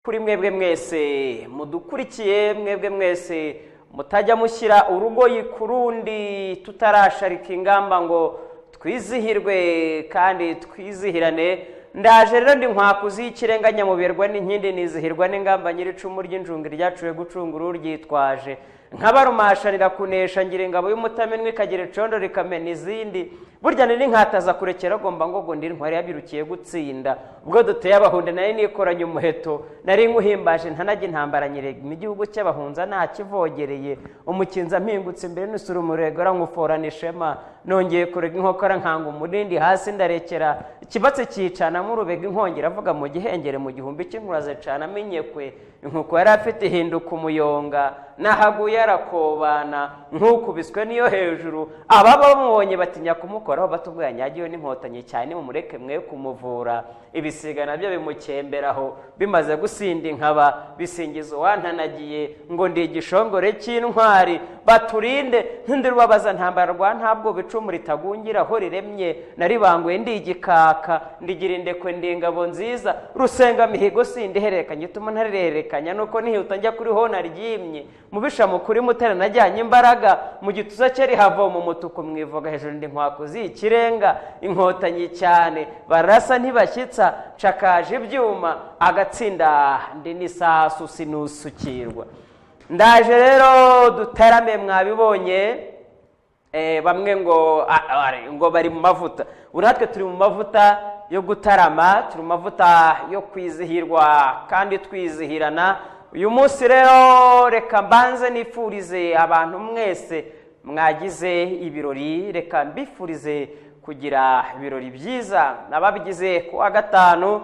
Kuri mwebwe mwese mudukurikiye, mwebwe mwese mutajya mushyira urugoyi ku rundi tutarasharika ingamba ngo twizihirwe kandi twizihirane. Ndaje rero, ndi nkwakuzi y'ikirenga, nyamuberwa n'inkindi, nizihirwa n'ingamba, nyir'icumu ry'injunga ryacuwe gucungura uryitwaje, nkabarumashanira kunesha, ngira ingabo y'umutamenwa ikagira icondo rikamena izindi. Burya nari nkataza kurekera agomba ngo ndi intwari yabirukiye gutsinda. Ubwo duteye Abahunde nari nikoranye umuheto, nari nkuhimbaje ntanajya intambara, nyirega igihugu cy'Abahunza ntakivogereye. Umukinza mpingutse imbere nusura umurego nkuforana ishema, nongeye kurega inkokora nkanga umurindi hasi ndarekera, ikibatsi cyicanamo urubega, inkongi iravuga mu gihengere, mu gihumbi cy'inkura zicanamo inyekwe. Inkuko yari afite ihinduka umuyonga, nahaguye arakobana nk'ukubiswe niyo hejuru. Ababa bamubonye batinya kumukoraho, batubwira nyagiwe n'Inkotanyi cyane, mumureke mwe kumuvura. Ibisiga nabyo bimukemberaho bimaze gusinda inkaba, bisingiza uwantanagiye ngo ndi igishongore cy'intwari. Baturinde ntindi rubabaza ntambara rwa ntabwo icumu ritagungira aho riremye, naribanguye ndi igikaka, ndigira indekwe, ndi ingabo nziza rusenga mihigo, sindihererekanya ituma ntarirerekanya nuko nihuta njya kuri ho naryimye. Mubisha mukuri mutera najyanye imbaraga mu gituza cye rihavoma umutuku mwivuga hejuru, ndi nkwakuzi ikirenga, Inkotanyi cyane barasa ntibashyitsa, nshakaje ibyuma agatsinda, ndi n'isasu sinusukirwa. Ndaje rero dutarame. Mwabibonye, bamwe ngo bari mu mavuta. Ubu natwe turi mu mavuta yo gutarama, turi mu mavuta yo kwizihirwa kandi twizihirana. Uyu munsi rero reka mbanze nifurize abantu mwese mwagize ibirori, reka mbifurize kugira ibirori byiza. Ababigize ku wa gatanu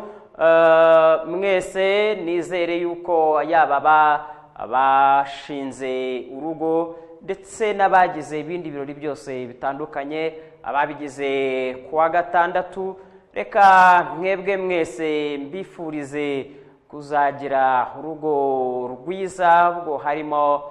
mwese nizere yuko yaba abashinze urugo ndetse n'abagize ibindi birori byose bitandukanye, ababigize ku wa gatandatu, reka mwebwe mwese mbifurize kuzagira urugo rwiza. Ubwo harimo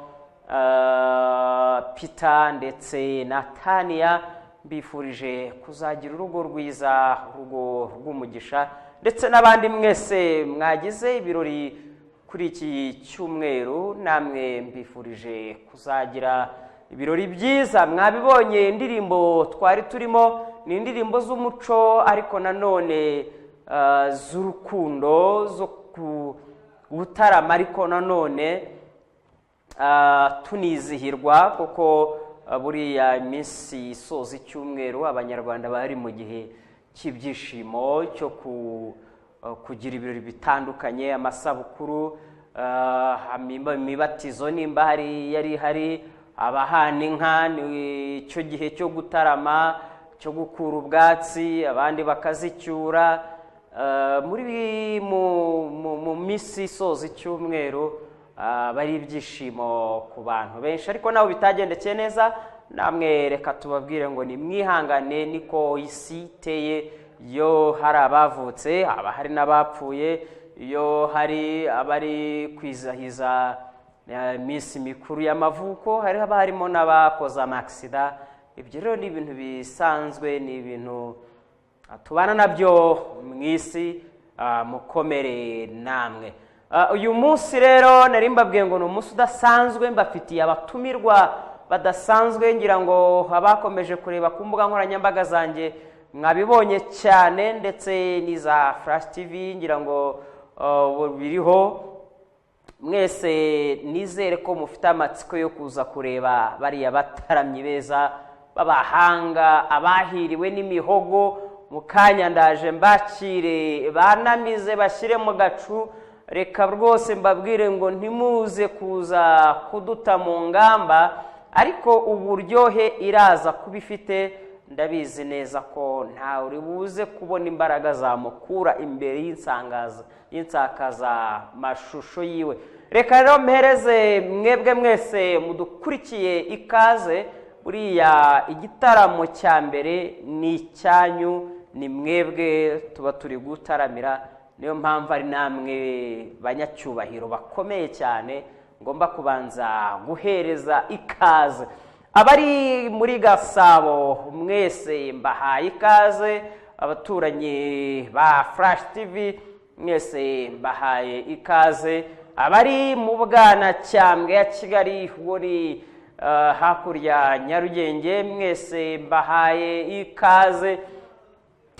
Peter ndetse na Tania, mbifurije kuzagira urugo rwiza, urugo rw'umugisha, ndetse n'abandi mwese mwagize ibirori kuri iki cyumweru, namwe mbifurije kuzagira ibirori byiza. Mwabibonye, indirimbo twari turimo ni indirimbo z'umuco, ariko nanone z'urukundo, zo gutarama, ariko nanone tunizihirwa, kuko buriya iminsi isoza icyumweru Abanyarwanda bari mu gihe cy'ibyishimo cyo kugira ibirori bitandukanye, amasabukuru, imibatizo nimba hari yari ihari, abahana inka, ni icyo gihe cyo gutarama, cyo gukura ubwatsi, abandi bakazicyura. Muri mu minsi isoza icyumweru bari ibyishimo ku bantu benshi. Ariko nabo bitagendekeye neza, namwe reka tubabwire ngo ni mwihangane, niko isi iteye. Iyo hari abavutse haba hari n'abapfuye, iyo hari abari kwizihiza iminsi mikuru y'amavuko hari haba harimo n'abakoze amakisida. Ibyo rero ni ibintu bisanzwe, ni ibintu tubana nabyo mu isi. Mukomere namwe. Uyu munsi rero nari mbabwiye ngo ni umunsi udasanzwe, mbafitiye abatumirwa badasanzwe. Ngira ngo abakomeje kureba ku mbuga nkoranyambaga zanjye mwabibonye cyane, ndetse n'iza Flash TV, ngira ngo biriho. Mwese nizere ko mufite amatsiko yo kuza kureba bariya bataramyi beza b'abahanga, abahiriwe n'imihogo. Mu kanya ndaje mbakire, banamize bashyire mu gacu. Reka rwose mbabwire ngo ntimuze kuza kuduta mu ngamba, ariko uburyohe iraza kuba ifite, ndabizi neza ko ntawe uri buze kubona imbaraga zamukura imbere y'insakazamashusho yiwe. Reka rero mpereze mwebwe mwese mudukurikiye ikaze. Buriya igitaramo cya mbere ni icyanyu, ni mwebwe tuba turi gutaramira. Niyo mpamvu ari namwe banyacyubahiro bakomeye cyane ngomba kubanza guhereza ikaze. Abari muri Gasabo mwese mbahaye ikaze, abaturanyi ba Flash TV. Mwese mbahaye ikaze. Abari mu Bwanacyambwe ya Kigali, ubwo ni hakurya Nyarugenge, mwese mbahaye ikaze.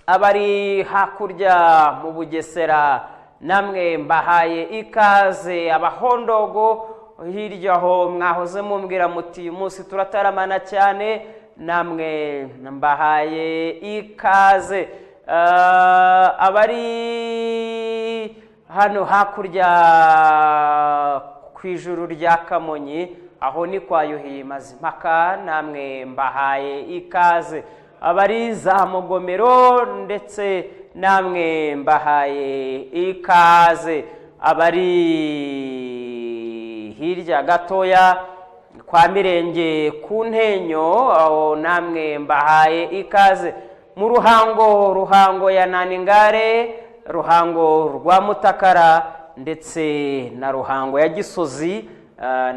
Abari hakurya mu Bugesera, namwe mbahaye ikaze. Abahondogo hirya aho mwahoze mumbwira muti uyu munsi turataramana cyane, namwe mbahaye ikaze. Abari hano hakurya ku ijuru rya Kamonyi, aho ni kwa Yuhi Mazimpaka, namwe mbahaye ikaze. Abari za Mugomero ndetse namwe mbahaye ikaze. Abari hirya gatoya kwa Mirenge ku Ntenyo, aho namwe mbahaye ikaze. Mu Ruhango, Ruhango ya Naningare, Ruhango rwa Mutakara ndetse na Ruhango ya Gisozi,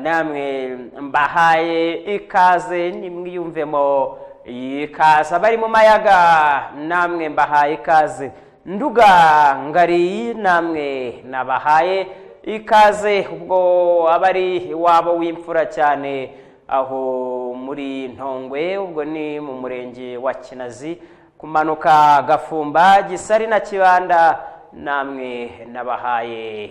namwe mbahaye ikaze, nimwiyumvemo ikaze. Abari mu Mayaga, namwe mbahaye ikaze. Nduga Ngari, namwe nabahaye ikaze. Ubwo abari iwabo w'imfura cyane aho muri Ntongwe, ubwo ni mu murenge wa Kinazi, kumanuka Gafumba, Gisari na Kibanda, namwe nabahaye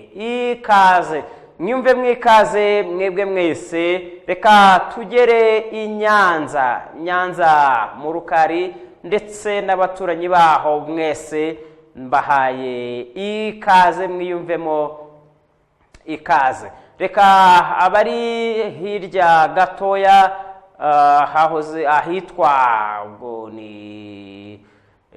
ikaze. Mwiyumve mwikaze mwebwe mwese. Reka tugere i Nyanza, Nyanza mu Rukari ndetse n'abaturanyi baho, mwese mbahaye ikaze, mwiyumvemo ikaze. Reka abari hirya gatoya hahoze ahitwa ubwo ni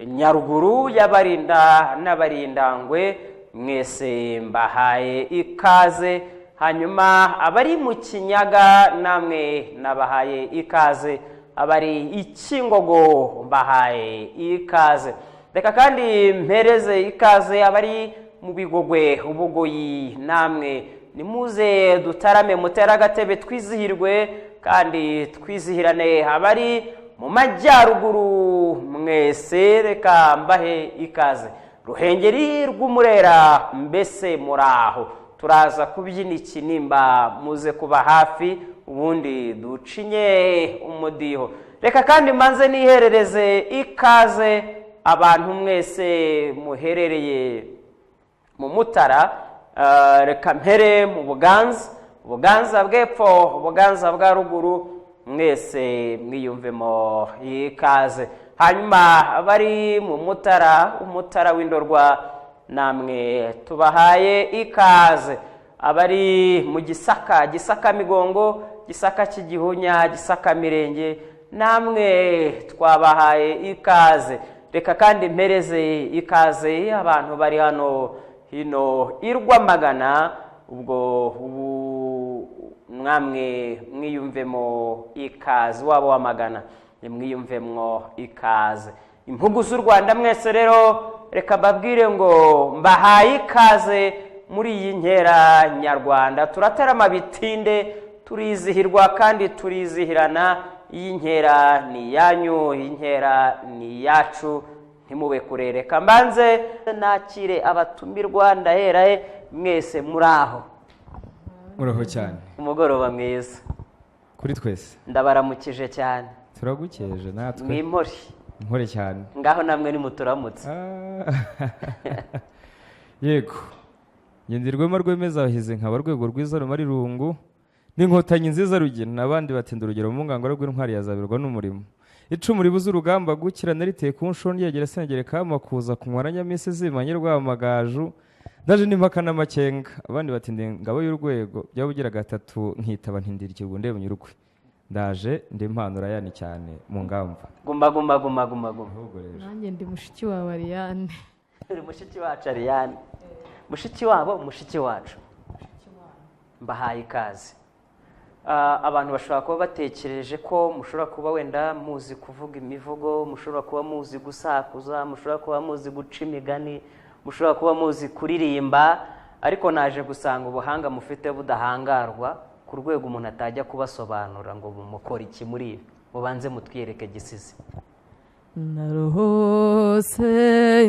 Nyaruguru y'Abarinda n'Abarindangwe, mwese mbahaye ikaze. Hanyuma abari mu Kinyaga, namwe nabahaye ikaze. Abari i Kingogo, mbahaye ikaze. Reka kandi mpereze ikaze abari mu Bigogwe, Ubugoyi, namwe nimuze dutarame, mutere agatebe, twizihirwe kandi twizihirane. Abari mu majyaruguru mwese reka mbahe ikaze. Ruhengeri rw'Umurera, mbese muraho? Turaza kubyina ikinimba, muze kuba hafi ubundi ducinye umudiho. Reka kandi mbanze niherereze ikaze abantu mwese muherereye mu Mutara. Reka mpere mu Buganza, Ubuganza bw'epfo, Ubuganza bwa ruguru, mwese mwiyumvemo ikaze. Hanyuma abari mu Mutara, Umutara w'Indorwa, namwe tubahaye ikaze. Abari mu Gisaka, Gisaka Migongo, Gisaka Kigihunya, Gisaka Mirenge, namwe twabahaye ikaze. Reka kandi mpereze ikaze abantu bari hano hino i Rwamagana, ubwo ubu mwamwe mwiyumvemo ikaze, waba wamagana nimwiyumvemo ikaze. Impugu z'u Rwanda mwese rero reka mbabwire ngo mbahaye ikaze muri iyi nkera nyarwanda. Turatarama bitinde, turizihirwa kandi turizihirana. Iyi nkera ni iyanyu, iyi nkera ni iyacu, ntimube kure. Reka mbanze nakire abatumirwa. Ndahera he? Mwese muri aho? Muraho cyane. Umugoroba mwiza. Kuri twese. Ndabaramukije cyane. Turagukeje natwe. Mwimpore. Nkore cyane. Ngaho namwe nimuturamutse. Yego, ngenzi rwema rwemeza abahizi, nkaba rwego rwiza rumara irungu n'inkotanyi nziza rugina abandi batinda urugero mu ngangura rw'intwari yazabirwa n'umurimo, icumu ribuze urugamba gukirana riteye ku nshongi yegera sengere kama kuza kunywa nyamisi zimanye rwamagaju. Ndaje n'impaka n'amakenga, abandi batinda ingabo y'urwego byaba ugira gatatu nkitaba ntindira ikirwa ndeba nyurukwe. Ndaje ndi impano rayani cyane mu ngamba. Guma guma guma guma guma. Ahubwo rero Nanjye ndi mushiki wawe Ariane. Uri mushiki wacu Ariane, mushiki wabo, mushiki wacu, mbahaye ikaze. Abantu bashobora kuba batekereje ko mushobora kuba wenda muzi kuvuga imivugo, mushobora kuba muzi gusakuza, mushobora kuba muzi guca imigani, mushobora kuba muzi kuririmba, ariko naje gusanga ubuhanga mufite budahangarwa ku rwego umuntu atajya kubasobanura ngo mukora iki muri ibi. Mubanze mutwiyereke, Gisizi. Naruhose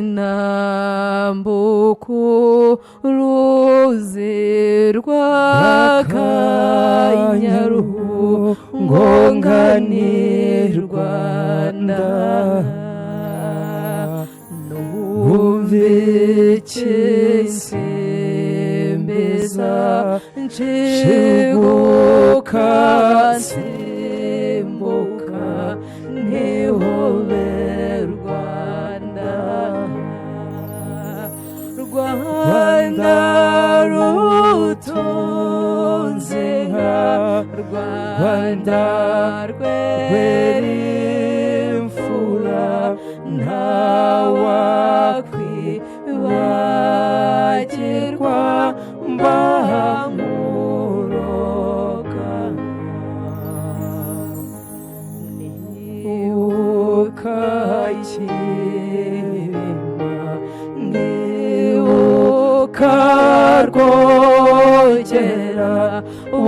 nambuka uruzi rw'Akanyaru ngo ngane Rwanda. Numve ikisimbiza nsheguka nsimbuka ntihobe Rwanda. Rwanda rutunze inka, Rwanda rwera imfura, ntawakwibagirwa mbamuroga. Nibuka Cyilima, nibuka Rwogera, bo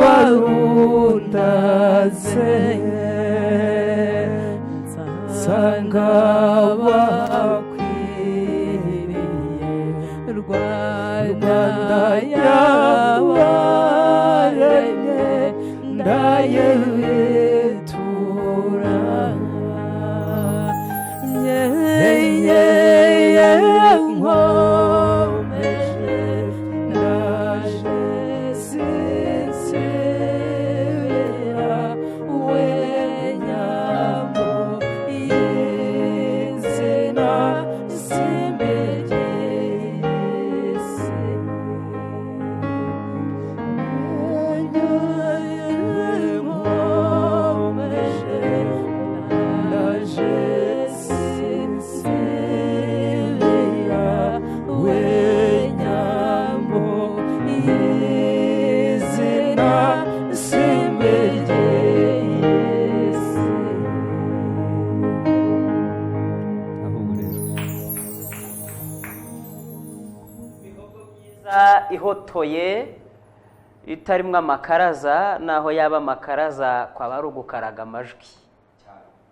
barundaze nsanga bakwiriye Rwanda yabaremye ndayitura. Nyeye nkomeje ndaje sinsibira we nyambo y'izina simbegese. Nkomeje ndaje sinsibira we nyambo y'izina simbegese. Ahubwo rero Myiza ihotoye itarimo amakaraza, naho yaba amakaraza kwaba ari ugukaraga amajwi,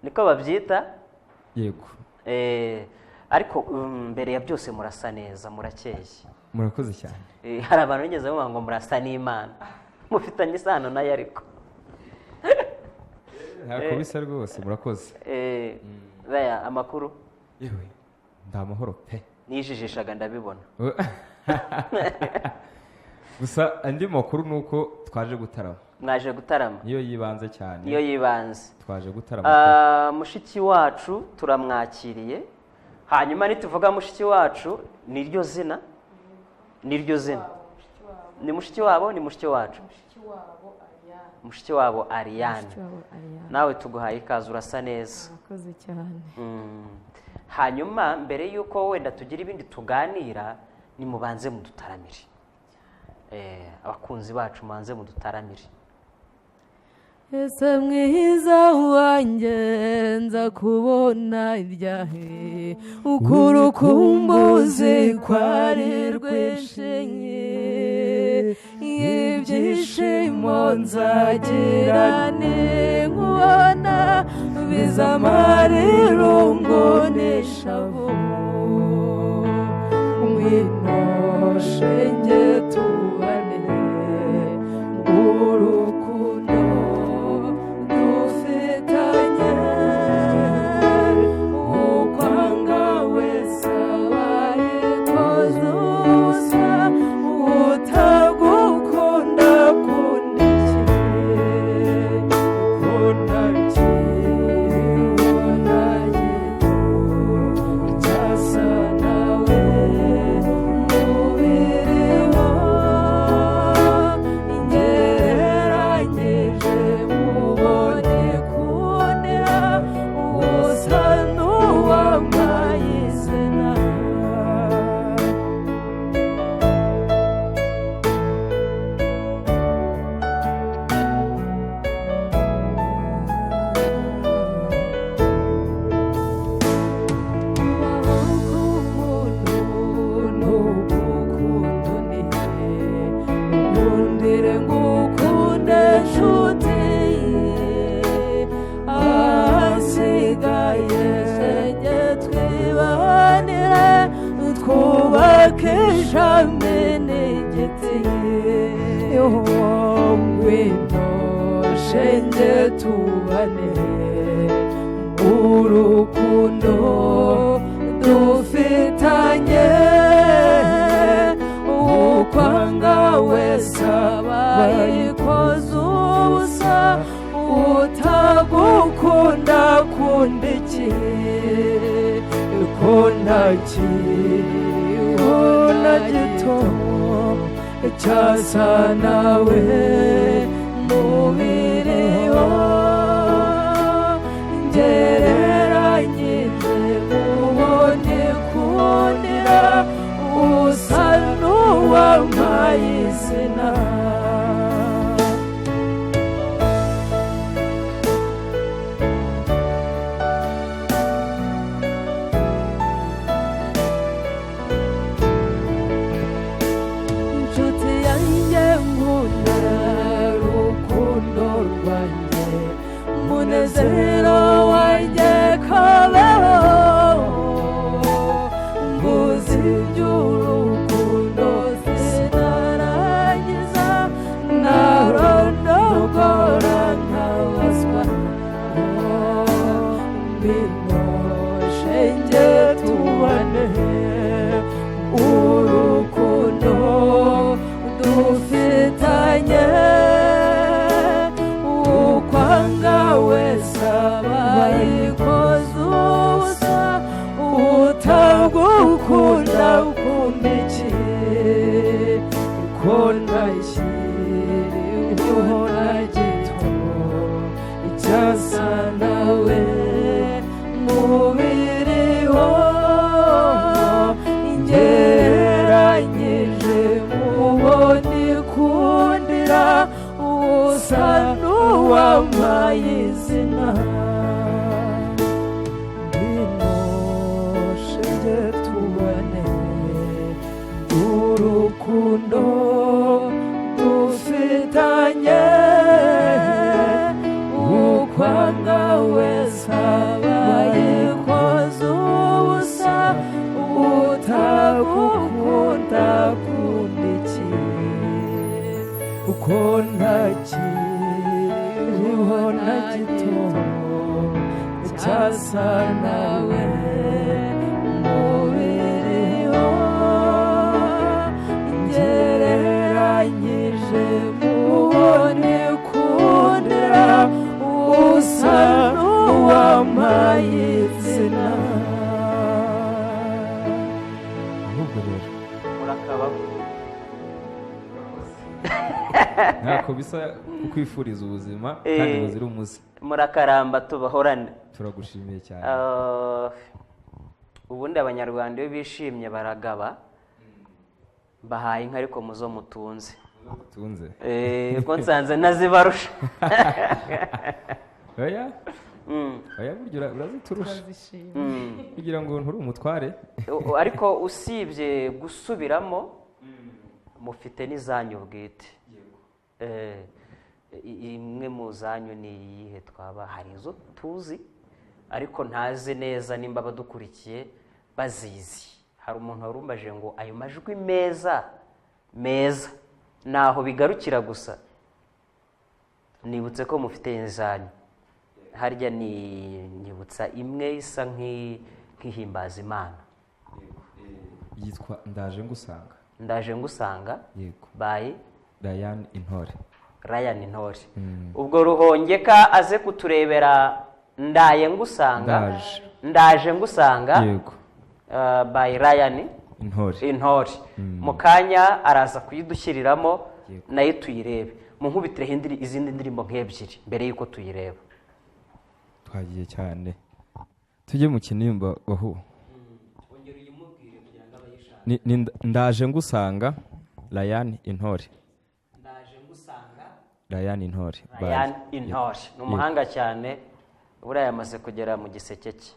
niko babyita. Yego. Ariko mbere ya byose murasa neza, murakeye. Murakoze cyane. Hari abantu bigeze bavuga ngo murasa n'Imana, mufitanye isano nayo ariko. Ntako bisa rwose, murakoze. Baya amakuru? Yewe, nta mahoro pe. Nijijishaga ndabibona. Gusa andi makuru ni uko twaje gutarama. Mwaje gutarama. Niyo yibanze cyane. Niyo yibanze. Twaje gutarama pe. Mushiki wacu turamwakiriye. Hanyuma nituvuga mushiki wacu, niryo zina, niryo zina ni mushiki wabo, ni mushiki wacu, mushiki wabo Ariane. Mushiki wabo Ariane. Nawe tuguhaye ikaze, urasa neza. Murakoze cyane. Hanyuma mbere y'uko wenda tugira ibindi tuganira, nimubanze mudutaramire. Abakunzi bacu, mubanze mudutaramire. Ese mwiza wanjye nza kubona ibyahe urukumbuzi kwari rwinshi, ibyishimo nzagira ninkubona bizamara irungu n'ishavu. Ngwino shenge tubane urukundo dufitanye, ukwanga wese abayikoze ubusa, utagukunda kunda iki? Kunda kibona gito cyasa nawe mubiriho. Ngwino shenge tubane, urukundo dufitanye, ukwanga wese abayikoze ubusa, utagukunda kunda iki, ko ntakiriho na gito cyasa nawe mubiriho, ngereranyije mubone kundira, usa n'uwampaye izina. Inshuti yanjye nkunda, rukundo rwanjye, munezero wanjye, kabeho, mbuze iby'urukundo sinarangiza, narondogora nkabazwa. Ngwino shenge tubane, urukundo dufitanye, ukwanga wese abayikoze ubusa, utagukunda ukunda iki, ko ntakiriho na gito icyasa nawe mubiriho, ngereranyije mubone kundira, usa n'uwampaye izina. Ngwino shenge tubane, urukundo dufitanye, ukwanga wese abayikoze ubusa, utagukunda kunda iki, uko ntakiriho na gito cyasa nawe mubiriho, ngereranyije mubone kundira, usa n'uwampaye izina. Ahubwo rero Murakabaho. Ntako bisa kukwifuriza ubuzima kandi buzira umuze. Murakaramba, tubahorane. Turagushimiye cyane. Ubundi Abanyarwanda iyo bishimye baragaba. Bahaye inka, ariko muzo mutunze. Tunze. Ko nsanze ntazibarusha. Oya, oya, burya uraziturusha. Turazishima. Kugira ngo nturi umutware. Ariko usibye gusubiramo, mufite n'izanyu bwite. Imwe mu zanyu ni iyihe? Twaba hari izo tuzi ariko ntazi neza nimba abadukurikiye bazizi. Hari umuntu wari umbaje ngo ayo majwi meza meza naho bigarukira gusa. Nibutse ko mufite izanyu. Harya ni nyibutsa imwe isa nk'ihimbaza Imana. Yitwa "Ndaje Ngusanga". "Ndaje Ngusanga". Yego. By Ryan Intore. Ryan Intore. Ubwo Ruhongeka aze kuturebera "Ndaye Ngusanga". Ndaje. "Ndaje Ngusanga" Yego. By Ryan Intore. Intore. Mu kanya araza kuyidushyiriramo. Yego. Nayo tuyirebe. Mu nkubitireho izindi ndirimbo nk'ebyiri mbere y'uko tuyireba. Twagiye cyane, tujye mu kinimba wahu. Ni "Ndaje Ngusanga", Ryan Intore. "Ndaje Ngusanga". Ryan Intore. Ryan Intore ni umuhanga cyane, buriya yamaze kugera mu giseke cye.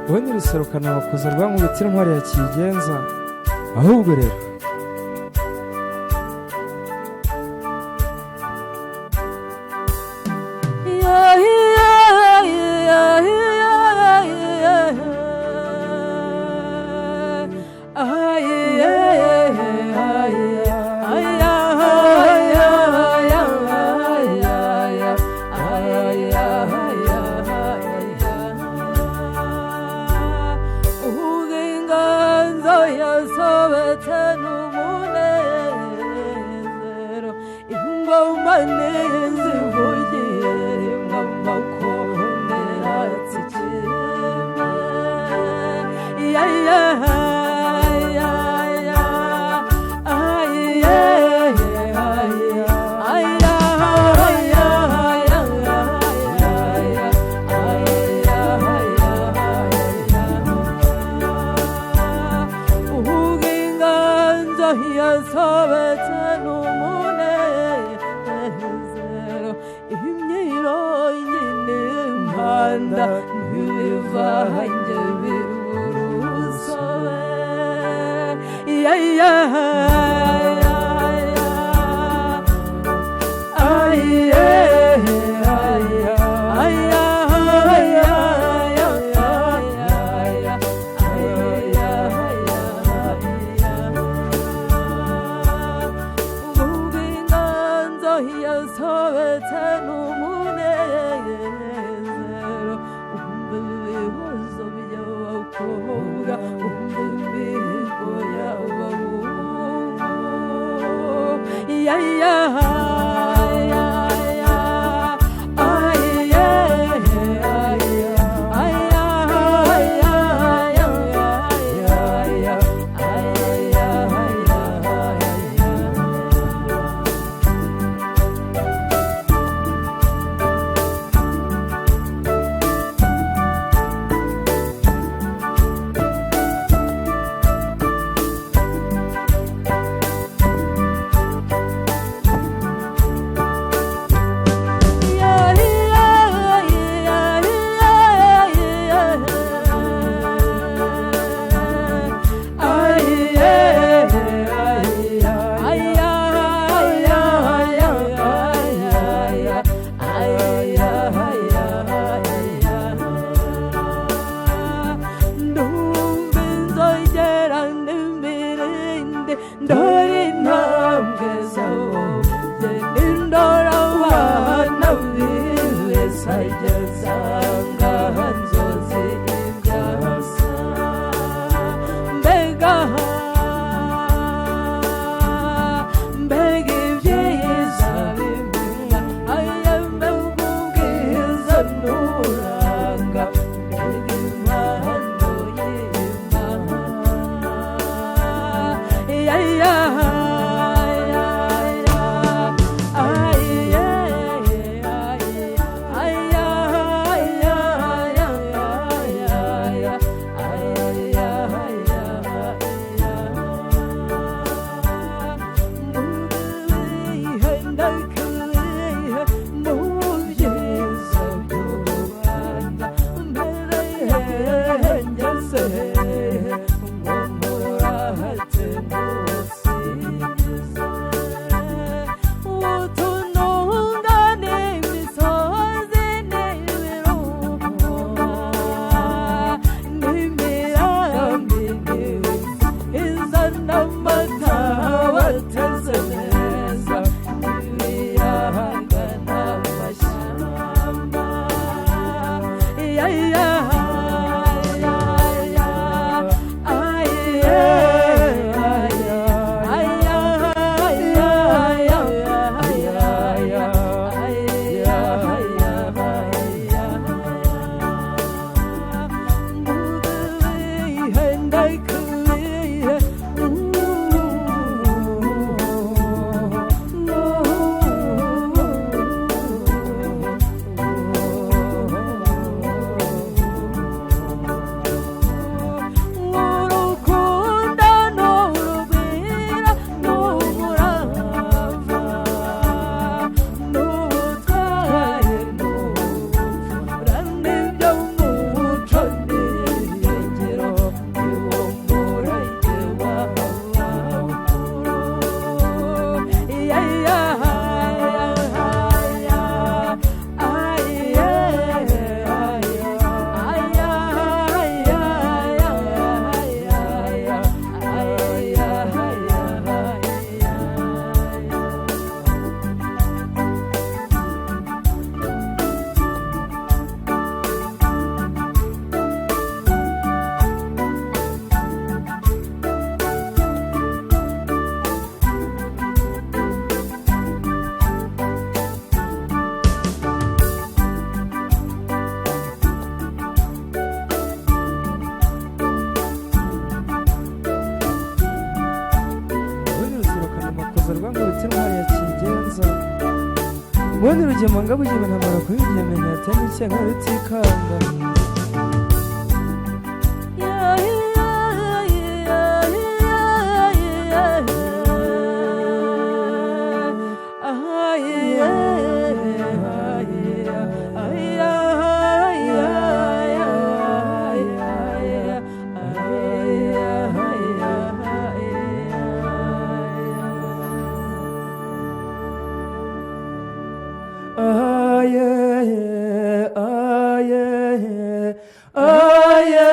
Ubundi ruserukana amakuza rwa nkubita intwari ya kigenza. Ahubwo rero Rwanda ntibivange biburusobe ya ya ya ay ay ay ay Ubundi rugema ngabugeme ntamara kubigemenya yatema icyenka rutikanga. Yeah. Aye, aye, aye,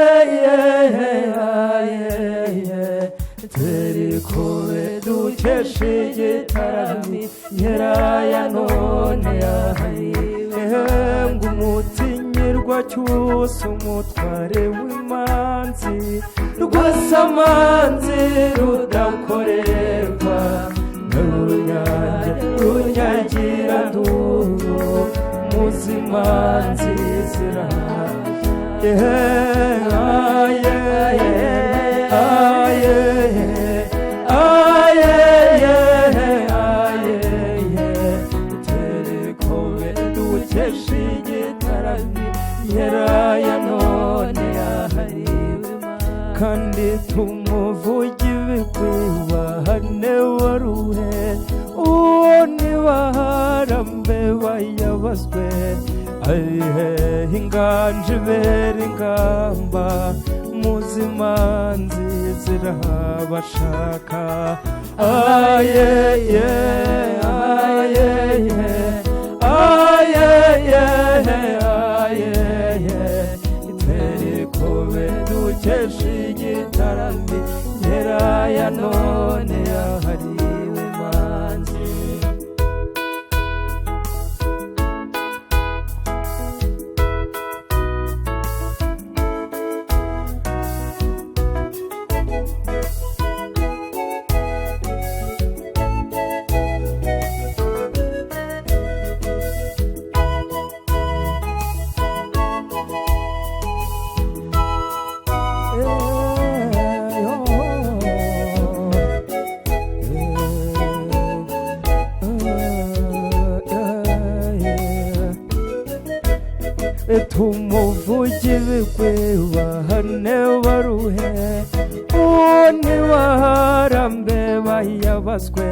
aye, terikobe dukesha igitarami nkera none yahariwe ngo umutinyirwa cyose umutware w'imanzi rwasamanzi rudakorerwa n'urunyange runyagira nduru muzimanzi zirahari. Aye, aye, aye, aye, terikobe dukesha igitarami nkera ya none yahariwe kandi tumuvuge ibigwi bahane waruhe uwo ntibaharambe bayabazwe ayihe inganje ibera ingamba muzimanzi zirahabashaka. Aye, aye, aye, aye, terikobe dukesha igitarami nkera ya none yahariwe manzi. Tumuvuge ibigwi bahane baruhe uwo ntibaharambe bayabazwe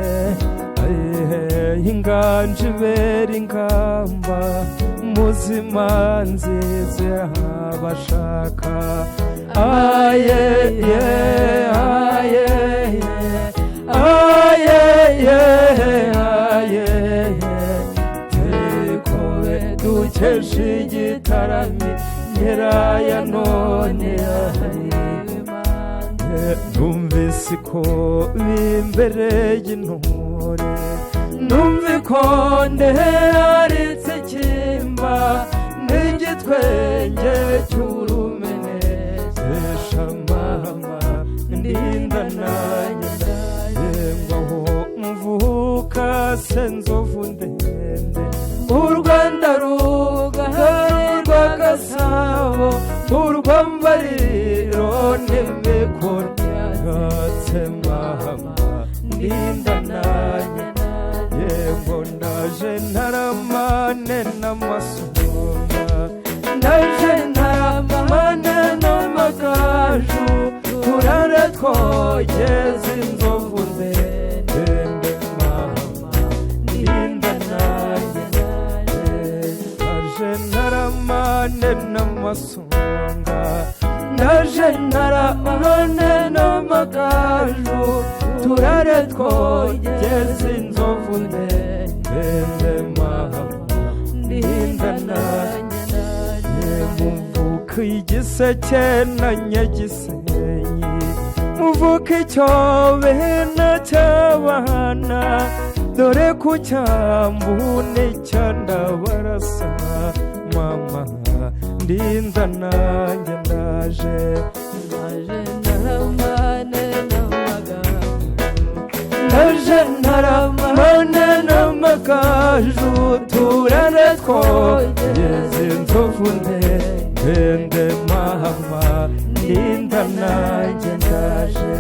inganje ibera ingamba muzimanzi zirahabashaka. Aye, aye, aye, aye, terikobe dukesha igitarami nkera ya none yahariwe. Numvise ko bimbereye intore numve ko ndeharitse ikimba n'igitwenge cy'urumene shamama ndinda nanjye ndayengwaho mvuka senzovu ndende u Rwanda rugari rwa Gasabo urwambariro n'imikoro mahama ndinda nanjye yego ndaje ntaramane n'amasonga ndaje ntaramane n'amagaju turare twogeze inzovu ndende mama ndinda nanjye ndaje ntaramane n'amasonga ndaje ntaramane n'amagaju turare twogeze inzovu ndende mama ndinda nanjye muvuka igiseke na nyagisenyi muvuka icyobe na cyabana dore ku cyambu n'icyandabarasa mama ndinda nanjye ndaje ndaje ntaramane n'amagaju turare twogeze inzovu ndende mama ndinda nanjye ndaje.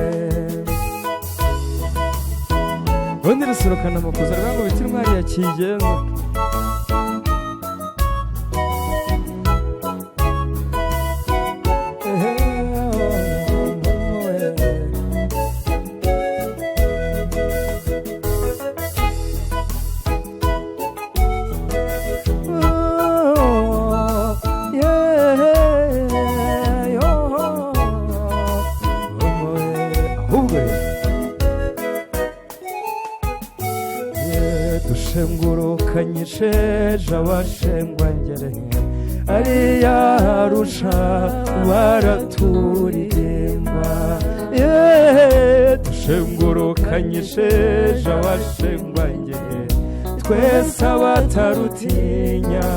Ubundi rusurukana amakuza rwango bita intwari ya Kigenza. Dushengurukanye Dushengurukanye isheja abashengwa ngere ariya Arusha baraturirimba. Yeee, dushengurukanye isheja abashengwa ngere twese abatarutinya.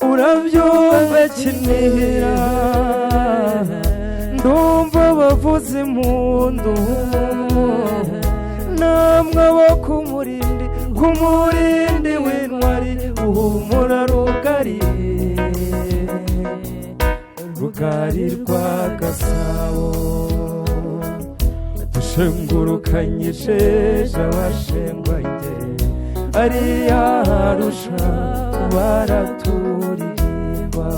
Urabyumva Kinihira, ndumva bavuza impundu, namwe abo ku murindi, ku murindi w'intwari, uhumura rugari, rugari rwa Gasabo. Dushengurukanye isheja abashengwa ngere ariya Arusha baraturirimba.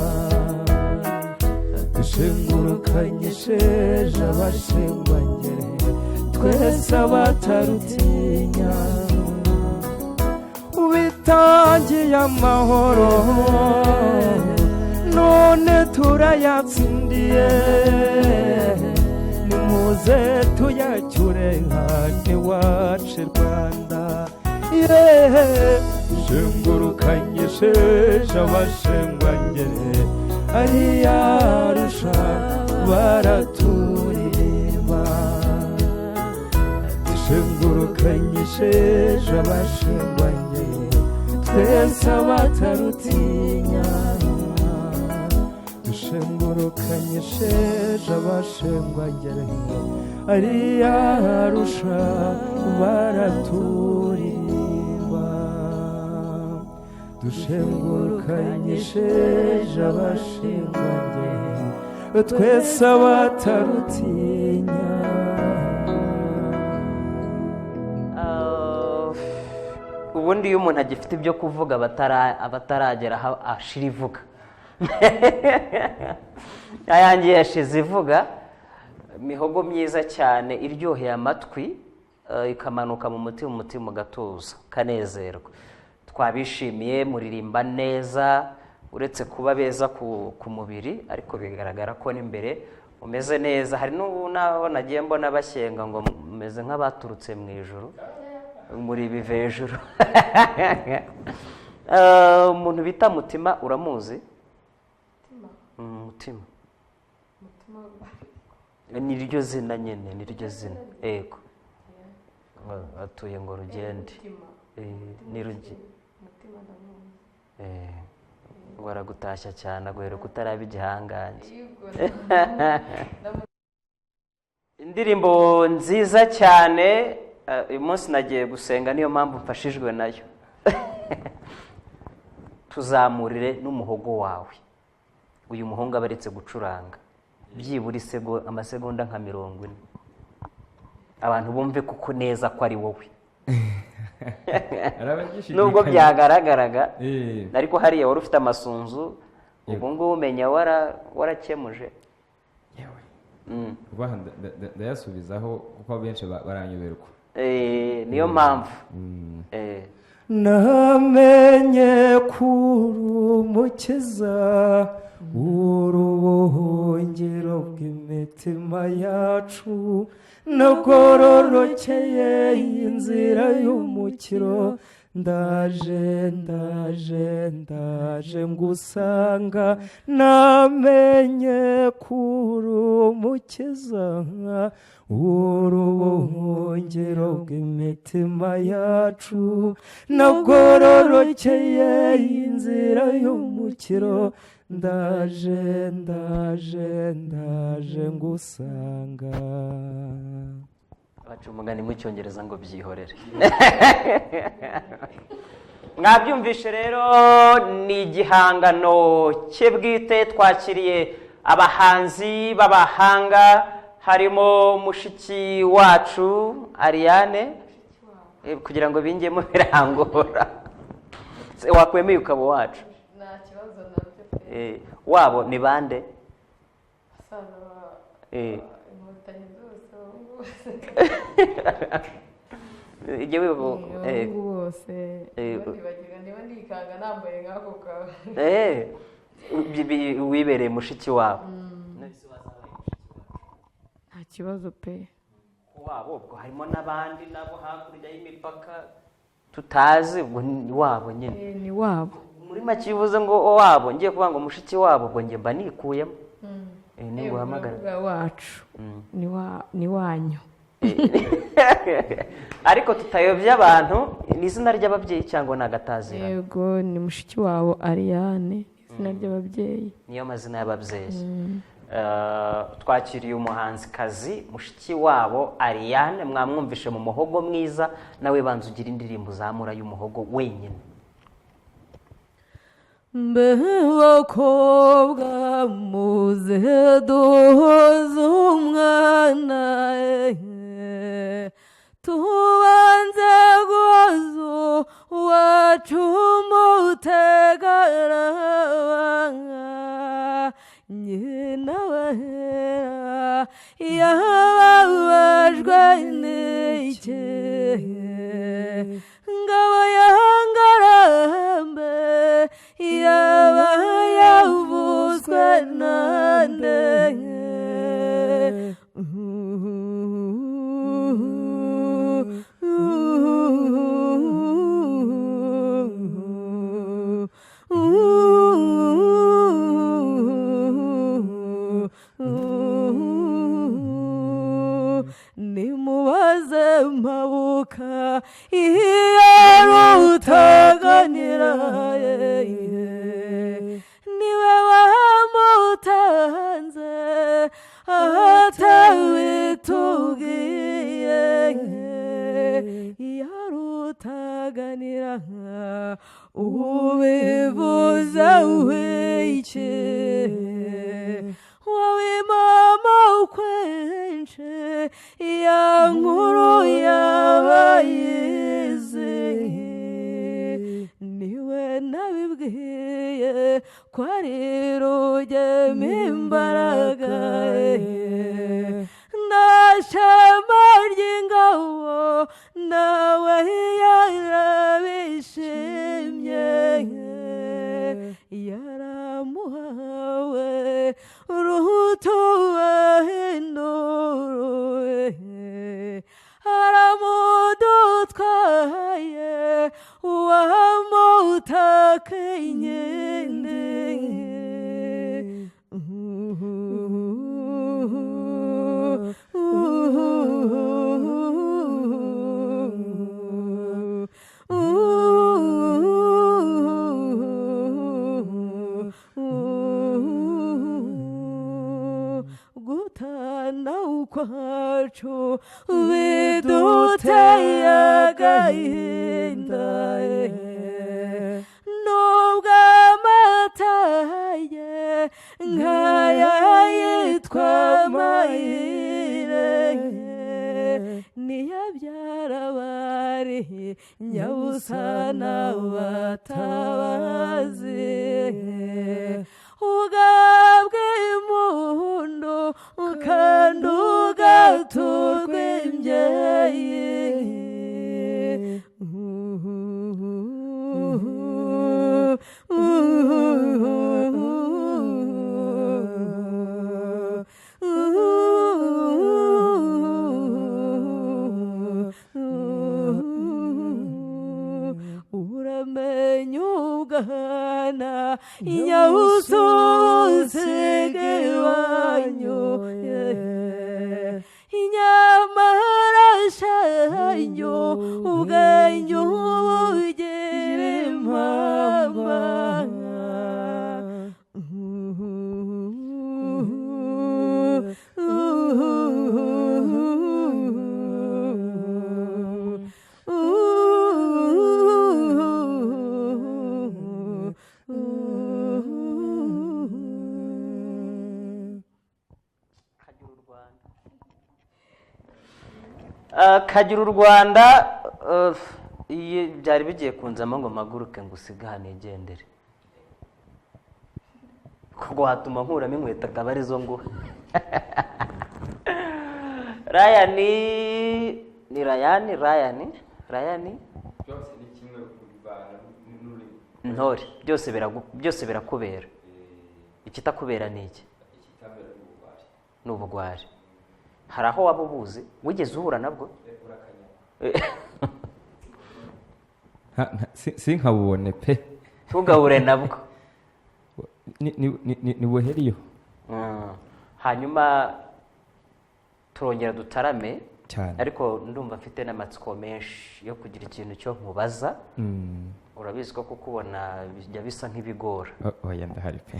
Dushengurukanye isheja abashengwa ngere twese abatarutinya. Bitangiye amahoro none turayatsindiye, nimuze tuyacyure hano iwacu i Rwanda. Yeee, shengurukanye isheja abashengwa ngere ariya Arusha baraturirimba. Dushengurukanye isheja abashengwa ngere twese abatarutinya. Dushengurukanye isheja abashengwa ngere ariya Arusha baraturirimba. Dushengurukanye isheja abashengwa ngere twese abatarutinya. Ubundi iyo umuntu agifite ibyo kuvuga abataragera aho ashira ivuga, ayanjye yashize ivuga. Mihogo myiza cyane iryoheye amatwi, ikamanuka mu mutima, umutima ugatuza ukanezerwa. Twabishimiye, muririmba neza, uretse kuba beza ku mubiri, ariko bigaragara ko n'imbere umeze neza. Hari n'ubu n'abo nagiye mbona bashyenga ngo mumeze nk'abaturutse mu ijuru, muri ibivejuru. Umuntu bita Mutima uramuzi? Mutima niryo zina nyine, niryo zina, yego. Atuye ngo Rugende. Ni Ruge, ngo aragutashya cyane, aguheruka utaraba igihangange. Indirimbo nziza cyane. Uyu munsi nagiye gusenga, niyo mpamvu mfashijwe nayo. Tuzamurire n'umuhogo wawe. Uyu muhungu aba aretse gucuranga byibura amasegonda nka 40, abantu bumve kuko neza ko ari wowe, nubwo byagaragaraga. Ariko hariya wari ufite amasunzu, ubu ngubu umenya warakemuje. Ndayasubizaho kuko benshi baranyoberwa. Niyo mpamvu. Namenye kuri umukiza, urubuhungiro bw'imitima yacu, nagororokeye inzira y'umukiro. Ndaje, ndaje, ndaje ngusanga. Namenye kuri umukiza, urubuhungiro bw'imitima yacu, nagororokeye inzira y'umukiro. Ndaje, ndaje, ndaje ngusanga. Baca umugani mu Cyongereza ngo byihorere. Mwabyumvishe rero, ni igihangano cye bwite. Twakiriye abahanzi b'abahanga, harimo mushiki wacu Ariane. Kugira ngo bingemo birangora. Wakwemeye ukaba wacu? Nta kibazo nabyo pe. Wabo ni bande? Basaza ba Inkotanyi zose, abahungu bose. Ijye wibuka. Abahungu bose. Ntibagirwa niba ndikanga nambaye nk'ako kawe. Wibereye mushiki wabo. Nta kibazo pe. Wabo ubwo harimo n'abandi nabo hakurya y'imipaka. Tutazi, ubwo ni wabo nyine. Ni wabo. Muri make iyo uvuze ngo wabo, ngiye kuvuga ngo mushiki wabo, ubwo njye mba nikuyemo. Ninguhamagara. Uravuga wacu, ni wa, ni wanyu. Ariko tutayobya abantu, ni izina ry'ababyeyi cyangwa ni agatazirano? Yego, ni mushiki wabo Ariane, izina ry'ababyeyi. Niyo mazina y'ababyeyi. Twakiriye umuhanzikazi mushiki wabo Ariane, mwamwumvishe mu muhogo mwiza. Nawe banza ugira indirimbo uzamura y'umuhogo wenyine. Mbe bakobwa, muze duhoze umwana, tubanze guhoza uwacu mutegaraba. Nyina wahera yababajwe n'iki? Ngabo yangarambe yaba yavuzwe nande? Nimubaze mpabuka iyo rutaganira, niwe wamutanze atabitubwiye. Iyo rutaganira ubivuze wiki, wowe mama ukwenje ya nkuru yabayizi, niwe nabibwiye ko ari rugema imbaraga nta shema ry'ingabo, nawe yarabishimye, yaramuhawe rutubahinduruwe aramudutwaye wamutaka inkende. Gutana ukwacu biduteye agahinda, nubwo amataye nkaya yitwa mayire niyabyara bari nyabusana batabazi, ugabwe impundu kandi ugaturwa imbyeyi. Uramenye ubwana nyawusuzige iwanyu, inyamarashanyo ubwanyu bugira impamba. Kagira u Rwanda. Kagira u Rwanda. Iyi byari bigiye kunzamo ngo mpaguruke ngo usige hano igendere, kuko watuma nkuramo inkweto akaba arizo nguha. Ryan, ni Ryan, Ryan, Ryan. Byose ni kimwe bivana n'ururimi. Ntore, byose birakubera. Ikitakubera ni iki? Ikitambera ni ubugwari. Ni ubugwari. Hari aho waba ubuzi, wigeze uhura nabwo? Urakanyagwa. Sinkabubone pe. Ntugahure nabwo. Ni buheriyo. Hanyuma turongera dutarame cyane. Ariko ndumva mfite n'amatsiko menshi yo kugira ikintu cyo nkubaza. Urabizi ko kukubona bijya bisa nk'ibigora. Oya, ndahari pe,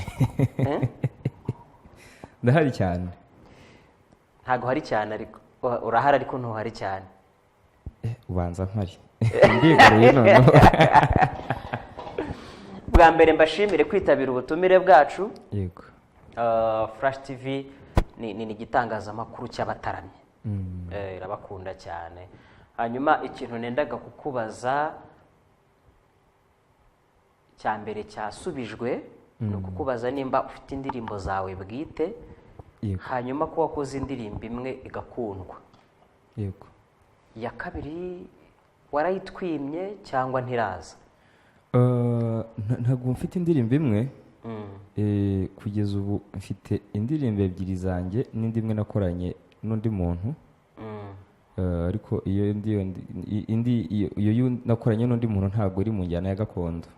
ndahari cyane. Ntabwo hari cyane, ariko urahari, ariko ntuhari cyane. Ubanza mpari, ndigaruye noneho. Bwa mbere mbashimire kwitabira ubutumire bwacu. Yego. Flash TV ni igitangazamakuru cy'abataramye. Irabakunda cyane. Hanyuma ikintu nendaga kukubaza cya mbere cyasubijwe, ni ukukubaza nimba ufite indirimbo zawe bwite. Yego. Hanyuma ko wakoze indirimbo imwe igakundwa, iya kabiri warayitwimye cyangwa ntiraza? Ntabwo mfite indirimbo imwe. Kugeza ubu mfite indirimbo ebyiri zanjye n'indi imwe nakoranye n'undi muntu. Ariko iyo indi iyo nakoranye n'undi muntu ntabwo iri mu njyana ya gakondo.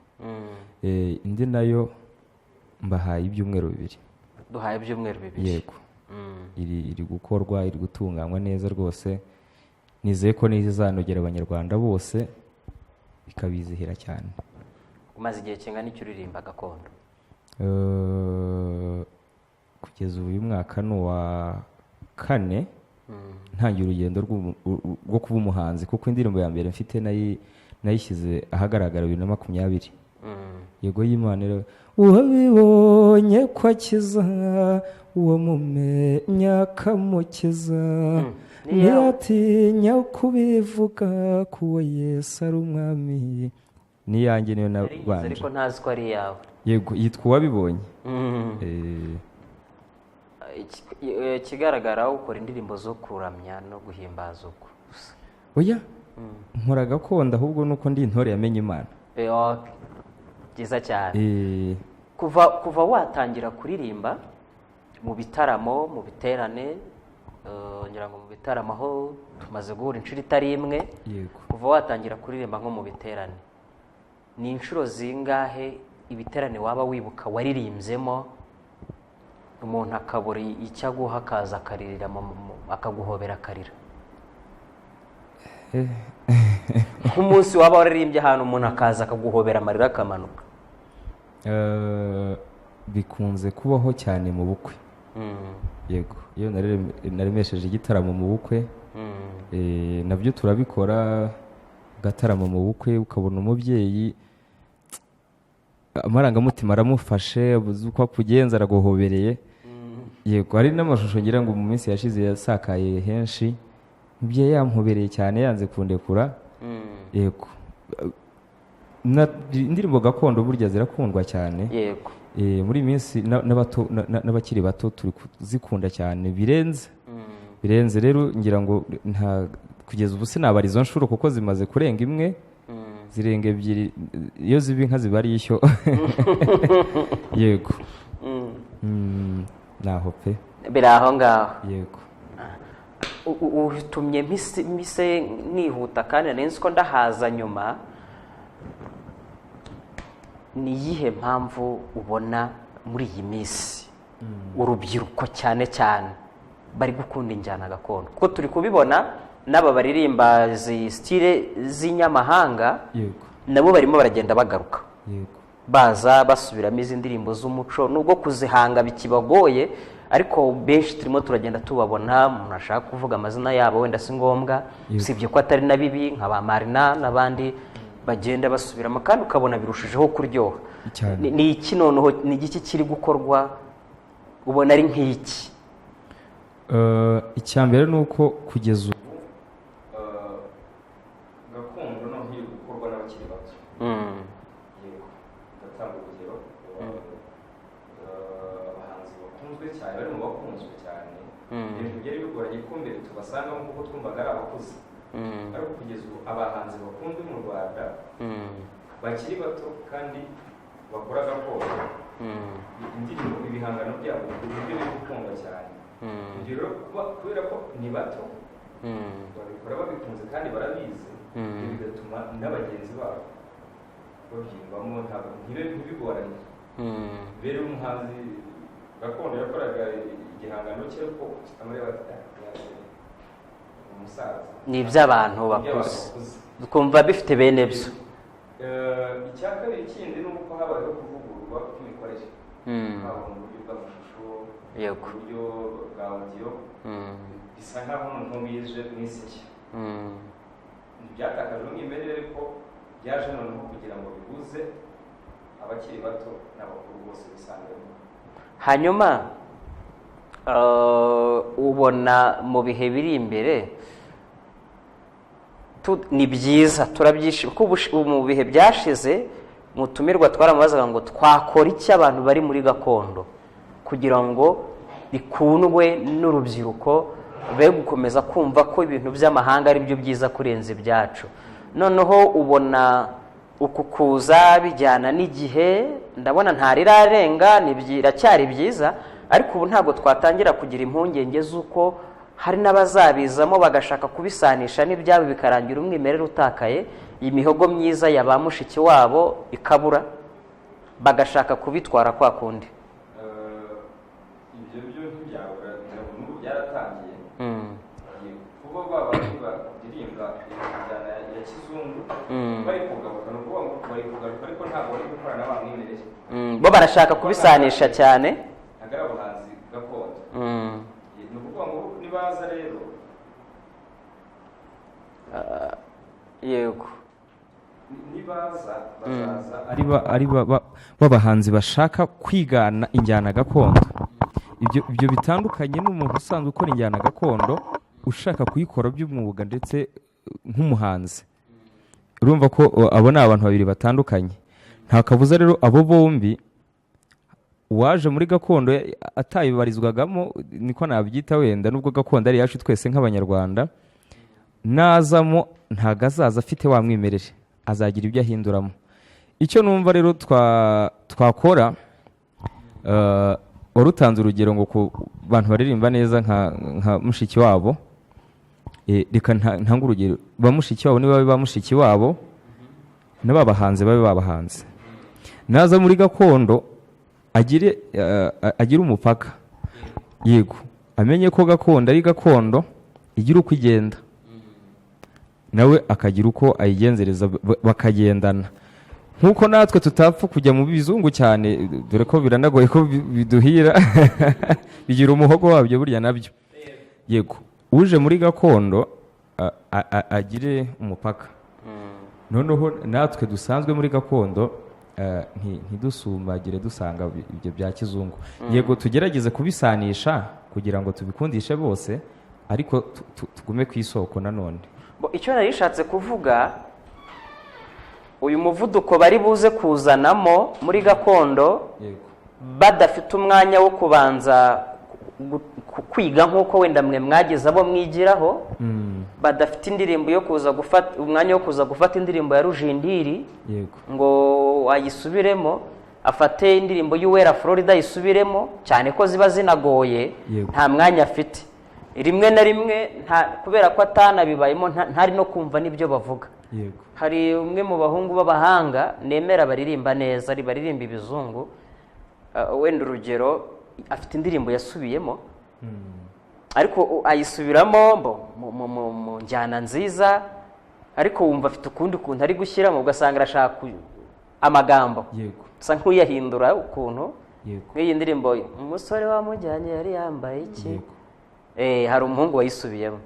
Indi nayo mbahaye ibyumweru 2. Duhaye ibyumweru 2. Yego. Iri gukorwa, iri gutunganywa neza rwose. Nizeye ko nizanogera Abanyarwanda bose, ikabizihira cyane. Umaze igihe kingana iki uririmba gakondo? Kugeza ubu uyu mwaka ni uwa 4 ntangiye urugendo rwo kuba umuhanzi, kuko indirimbo ya mbere mfite nayishyize ahagaragara 2020. Yego y'Imana, uwabibonye ko akiza, uwo mumenya akamukiza, ntiyatinya kubivuga kuwo Yesu ari umwami. Niyanjye niyo nabanje. Ariko ntazi ko ari iyawe. Yego, yitwa Uwabibonye. Ikigaragara ukora indirimbo zo kuramya no guhimbaza uko. Oya, nkora gakondo, ahubwo nuko ndi intore yamenye Imana. Byiza cyane. Kuva watangira kuririmba mu bitaramo, mu biterane, ngira ngo mu bitaramo aho tumaze guhura inshuro itari imwe. Kuva watangira kuririmba nko mu biterane, ni inshuro zingahe ibiterane waba wibuka waririmbzemo umuntu akabura icyo aguha, akaza akaririra, akaguhobera akarira? Nk'umunsi waba waririmbye ahantu umuntu akaza akaguhobera amarira akamanuka. Bikunze kubaho cyane mu bukwe. Yego, iyo naremesheje igitaramo mu bukwe, nabyo turabikora, ugatarama mu bukwe ukabona umubyeyi amarangamutima aramufashe, abuze uko akugenza, araguhobereye. Yego, hari n'amashusho ngira ngo mu minsi yashize yasakaye henshi, umubyeyi yampobereye cyane yanze kundekura. Yego, indirimbo gakondo burya zirakundwa cyane. Yego. Muri iyi minsi n'abakiri bato turi kuzikunda cyane birenze. Birenze rero, ngira ngo nta kugeza ubu sinabara izo nshuro kuko zimaze kurenga imwe, zirenga ebyiri, iyo ziba inka ziba ari ishyo. Yego. Naho pe. Biri aho ngaho. Yego. Utumye mpise nihuta kandi nari ko ndahaza nyuma. Ni iyihe mpamvu ubona muri iyi minsi urubyiruko cyane cyane bari gukunda injyana gakondo? Kuko turi kubibona n'aba baririmba style z'inyamahanga, nabo barimo baragenda bagaruka, baza basubiramo izi ndirimbo z'umuco, nubwo kuzihanga bikibagoye, ariko benshi turimo turagenda tubabona. Umuntu ashaka kuvuga amazina yabo wenda si ngombwa, usibye ko atari na bibi, nka ba Marina n'abandi bagenda basubiramo kandi ukabona birushijeho kuryoha. Ni iki noneho, ni igiki kiri gukorwa ubona ari nk'iki? Icya mbere ni uko kugeza ubu gakondo noneho iri gukorwa n'abakiri bato. Yego, ndatanga urugero, abahanzi bakunzwe cyane, bari mu bakunzwe cyane, ibintu byari bigoranye ko mbere tubasangamo kuko twumvaga ari abakuze, ariko kugeza ubu abahanzi bakunzwe mu Rwanda bakiri bato kandi bakora gakondo, indirimbo, ibihangano byabo nibyo biri gukundwa cyane. Ibyo rero kubera ko ni bato, babikora babikunze kandi barabizi, ibyo bigatuma n'abagenzi babo Babyiyumvamo, ntabwo ntibigoranye. Mbere umuhanzi gakondo yakoraga igihangano cye, ariko amureba ati: "Ah, yaje umusaza." Ni iby'abantu Iby'abantu bakuze. Bakuze. Twumva bifite bene byo. Icya kabiri kindi ni uko habayeho kuvugururwa kw'imikorere, haba mu buryo bw'amashusho, mu buryo bwa audio. Bisa nkaho noneho bije mu isi nshya. Ntibyatakaje umwimerere, ariko byaje noneho kugira ngo bihuze abakiri bato n'abakuru bose bisangemo. Hanyuma ubona mu bihe biri imbere ni byiza, turabyishimiye kuko ubu mu bihe byashize mutumirwa twaramubazaga ngo twakora iki abantu bari muri gakondo kugira ngo bikundwe n'urubyiruko, be gukomeza kumva ko ibintu by'amahanga ari byo byiza kurenza ibyacu. Noneho ubona uku kuza bijyana n'igihe, ndabona ntarirarenga, biracyari byiza, ariko ubu ntabwo twatangira kugira impungenge z'uko hari n'abazabizamo bagashaka kubisanisha n'ibyabo, bikarangira umwimerere utakaye, iyi mihogo myiza ya ba mushiki wabo ikabura, bagashaka kubitwara kwa kundi? Ibyo byo ntibyabura, ngira ngo n'ubu byaratangiye. Kuba ba bandi baririmba injyana ya kizungu bari kugaruka, ni ukuvuga ngo bari kugaruka, ariko ntabwo bari gukorana na ba mwimerere. Bo barashaka kubisanisha cyane. Ntabwo ari abahanzi gakondo. Ni ukuvuga ngo nibaza rero Yego. Nibaza bazaza ari b'abahanzi bashaka kwigana injyana gakondo. Ibyo bitandukanye n'umuntu usanzwe ukora injyana gakondo ushaka kuyikora by'umwuga ndetse nk'umuhanzi. Urumva ko abo ni abantu babiri batandukanye. Nta kabuza rero abo bombi, uwaje muri gakondo atayibarizwagamo, niko nabyita wenda, nubwo gakondo ari iyacu twese nk'Abanyarwanda, nazamo ntabwo azaza afite wa mwimerere, azagira ibyo ahinduramo. Icyo numva rero twakora, wari utanze urugero ngo ku bantu baririmba neza nka mushiki wabo. Reka ntange urugero: ba mushiki wabo niba ba mushiki wabo n'ababahanzi babe babahanzi, naza muri gakondo agire umupaka, yego, amenye ko gakondo ari gakondo, igira uko igenda, nawe akagira uko ayigenzereza, bakagendana, nk'uko natwe tutapfa kujya mu bizungu cyane, dore ko biranagoye ko biduhira, bigira umuhogo wabyo burya nabyo. Yego, uje muri gakondo agire umupaka, noneho natwe dusanzwe muri gakondo ntidusumagire dusanga ibyo bya kizungu. Yego, tugerageze kubisanisha kugira ngo tubikundishe bose, ariko tugume ku isoko nanone. Bo, icyo nari nishatse kuvuga, uyu muvuduko bari buze kuzanamo muri gakondo badafite umwanya wo kubanza kwiga nk'uko wenda mwe mwagize abo mwigiraho, badafite indirimbo yo kuza gufata umwanya wo kuza gufata indirimbo ya Rujindiri ngo ayisubiremo, afate indirimbo y'Uwera Florida ayisubiremo, cyane ko ziba zinagoye, nta mwanya afite. Rimwe na rimwe kubera ko atanabibayemo, ntari no kumva n'ibyo bavuga. Hari umwe mu bahungu b'abahanga nemera baririmba neza, ari baririmba ibizungu. Wenda urugero, afite indirimbo yasubiyemo, ariko ayisubiramo mu njyana nziza, ariko wumva afite ukundi kuntu ari gushyiramo, ugasanga arashaka amagambo asa nk'uyahindura ukuntu. Nk'iyi ndirimbo "Umusore wamujyanye yari yambaye iki?" Hari umuhungu wayisubiyemo.